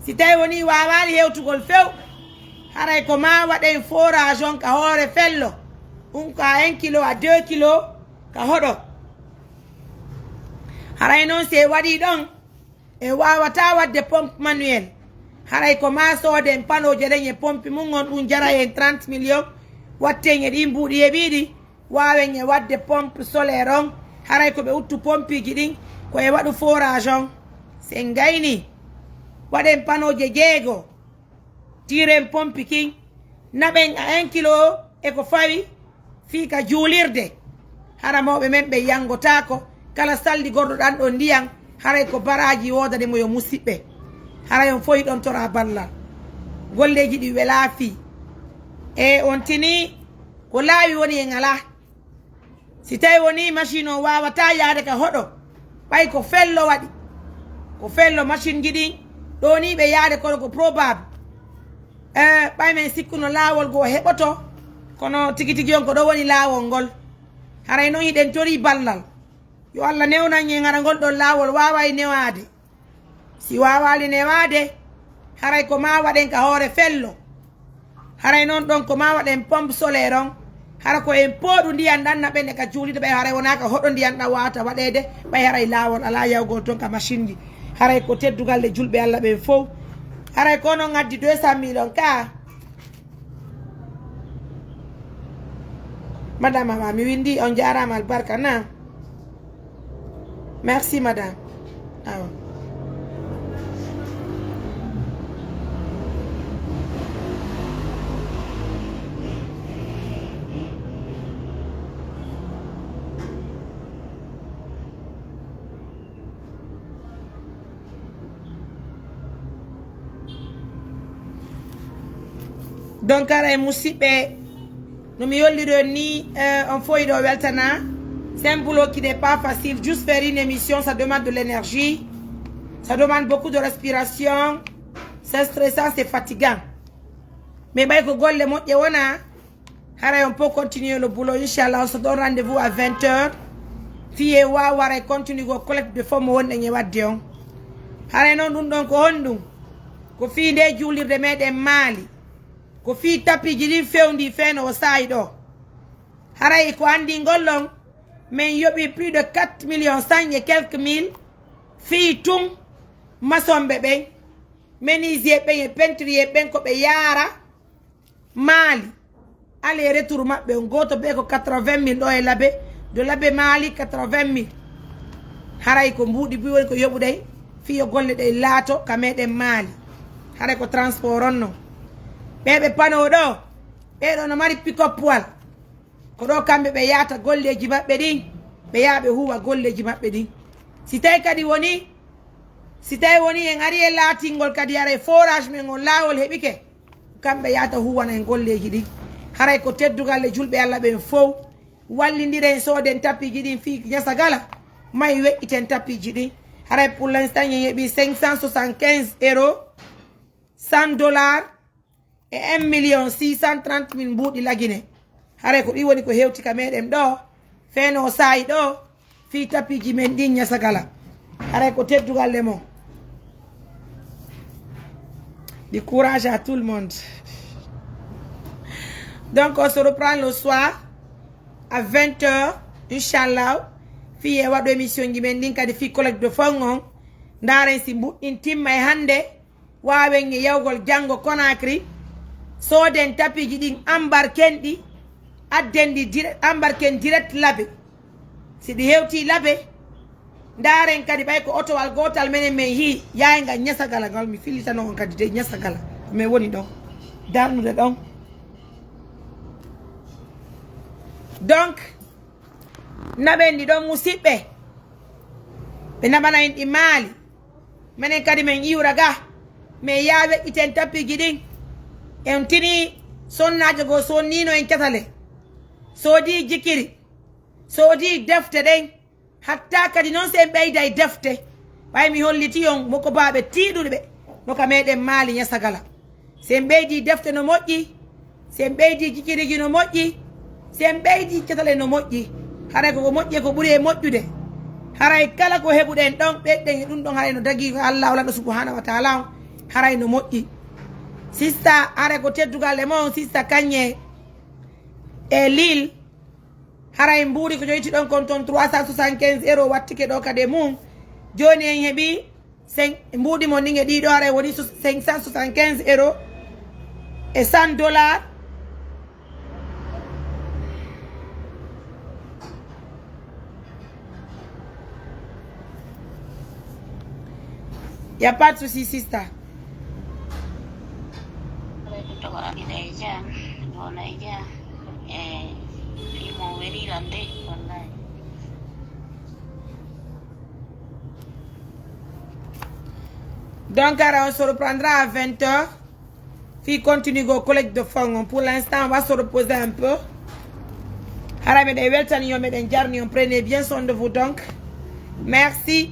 Si tawi woni waawaali hewtugol few, haray ko ma waɗen forage on ka hoore fello, ɗum ko à un kilo à deux kilo ka hoɗo. Haray non si e waɗi ɗon, e waawata waɗde pompe manuel. Haray ko ma sooden panooje ɗen e pompe mum on, ɗum jara en trente millions, watten e ɗin mbuuɗi heɓiiɗi, waawen e waɗde pompe solaire on. Haray ko ɓe uttu pompiiji ɗin, ko e waɗu forage on. Si en gayni, waɗen panooje jeego. Tiren pompi kin, naɓen à un kilo e ko fawi fii ka juulirde. Hara mawɓe men ɓe yangotaako, kala saldi gorɗo ɗan ɗon ndiyan, haray ko baraaji woodani mo yo musiɓɓe. Haray on fof hiɗon tora ballal. Golleeji ɗi welaa fii. E on tini ko laawi woni en alaa. Si tawi woni machine o waawata yaade ka hoɗo, ɓay ko fello waɗi, ko fello machine ji ɗin ɗo ni ɓe yaade kono ko probable. Eh, ɓay men sikkuno laawol goo heɓoto, kono tigi tigi on ko ɗo woni laawol ngol. Haray non hiɗen tori ballal. Yo Allah newnan en hara ngol ɗon laawol waaway newaade. Si waawaali newaade, haray ko ma waɗen ka hoore fello. Haray non ɗon ko ma waɗen pompe solaire on. Hara ko en pooɗu ndiyan ɗan naɓen e ka juulirde ɓay haray wonaa ka hoɗo ndiyan ɗan waawata waɗeede, ɓay haray laawol alaa yawgol ton ka machine ji. Haray ko teddugal nde julɓe Allah ɓen fow. Haray ko non addi deux cent mille on ka. Madame Awa, mi windi, on jaaraama albarka na. Merci madame. Awa. Donc, haray musiɓɓe, no mi yolliri on ni, eh, on fof hiɗo weltana. C'est un boulot qui n'est pas facile. Juste faire une émission, ça demande de l'énergie. Ça demande beaucoup de respiration. C'est stressant, c'est fatigant. Mais ɓay ko golle moƴƴe wona, haray on peut continuer le boulot, inchallah. On se donne rendez-vous à vingt heures. Fii en waawa waray continue ko collecte de fonds mo wonɗen e waɗde on. Haray non ɗum ɗon ko honɗum? Ko fii nde juulirde meɗen Maali. Ko fii tapiji ɗin fewndi feno o saa'i ɗo. Haray ko anndingol on, Min yoɓi plus de quatre millions cent et quelques mille. Fii tun masonɓe ɓen, menuisier ɓen e peintrier ɓen ko ɓe yaara Mali. Aller retour maɓɓe on gooto bee ko quatre-vingt mille ɗo e Labe, de Labe Mali quatre-vingt mille. Haray ko mbuuɗi buy woni ko yoɓuɗen fii yo golle ɗen laato ka meɗen Mali. Haray ko transport on non. Ɓee ɓe panoo ɗo, ɓee ɗo no mari pick-up wal. Ko ɗo kamɓe ɓe yahata golleeji maɓɓe ɗin, ɓe yaha ɓe huuwa golleeji maɓɓe ɗin. Si tawi kadi woni, si tawi woni en ari e laatingol kadi haray forage men on laawol heɓike, kamɓe yahata huuwana en golleeji ɗin. Haray ko teddugal e julɓe Alla ɓen fow. Wallindiren sooden tapiiji ɗin fii Ñasagala, may weƴƴiten tapiiji ɗin. Haray pour l'instant en heɓi cinq cent soixante-quinze euros, cent dollars, e un million six cent trente mille mbuuɗi Lagine. Haray ko ɗi woni ko hewti ka meɗen ɗo. Feno saayi ɗo fii tapiiji men ɗin Ñasagala. Haray ko teddugal e mon. Du courage à tout le monde. Donc, on se reprend le soir à vingt heures, inchallah. Fii e waɗu émission ji men ɗin kadi fii collecte de fonds on. Ndaaren si mbuɗɗin timma e hannde. Waawen e yawgol janngo Conakry, sooden tapiiji ɗin, embarken ɗi, adden ɗi dire-, embarken direct Labe. Si ɗi hewtii Labe, ndaaren kadi ɓay ko otowal gootal menen men hii, yayngal Ñasagala ngal, mi fillitano on kadi dey Ñasagala, ko men woni ɗon, darnude ɗon. Donc, naɓen ɗi ɗon, musiɓɓe. Ɓe naɓana en ɗi Mali. Menen kadi men iwra ga. Men yaa weƴƴiten tapiiji ɗin. En tini sonnaajo goo sonniino en catale. Soodii jikiri. Soodii defte ɗen. Hatta kadi non si en ɓeyday defte. Ɓay mi holliti on mokobaaɓe tiiɗuɓe no ka meɗen Mali Ñasagala. Si en ɓeydii defte no moƴƴi, si en ɓeydii jikiriji no moƴƴi, si en ɓeydii catale no moƴƴi. Haray ko ko moƴƴi e ko ɓuri e moƴƴude. Haray kala ko heɓuɗen ɗon, ɓeyden e ɗum ɗon, haray no dagii ko Alla o lanɗo subhanahu wa taala on, haray no moƴƴi. Sista, haray ko teddugal e mon, sista Kañe e Lille. Haray mbuuɗi ko joyti ɗon kon ton trois cent soixante-quinze euros wattike ɗo kadi e mum. Jooni en heɓi cin-, mbuuɗi mon ɗin e ɗiɗo haray woni so-, cinq cent soixante-quinze euros et cent dollars. Y a pas de souci, sister. Aleykum salam. Ina e jam, wona e jam. Eh, fii mo weli lan de, wallahi. Donc, alors, on se reprendra à vingt heures. Fii continue go collecte de fonds. Pour l'instant, on va se reposer un peu. Haray meɗen weltani on, meɗen jarni on. Prenez bien soin de vous donc. Merci.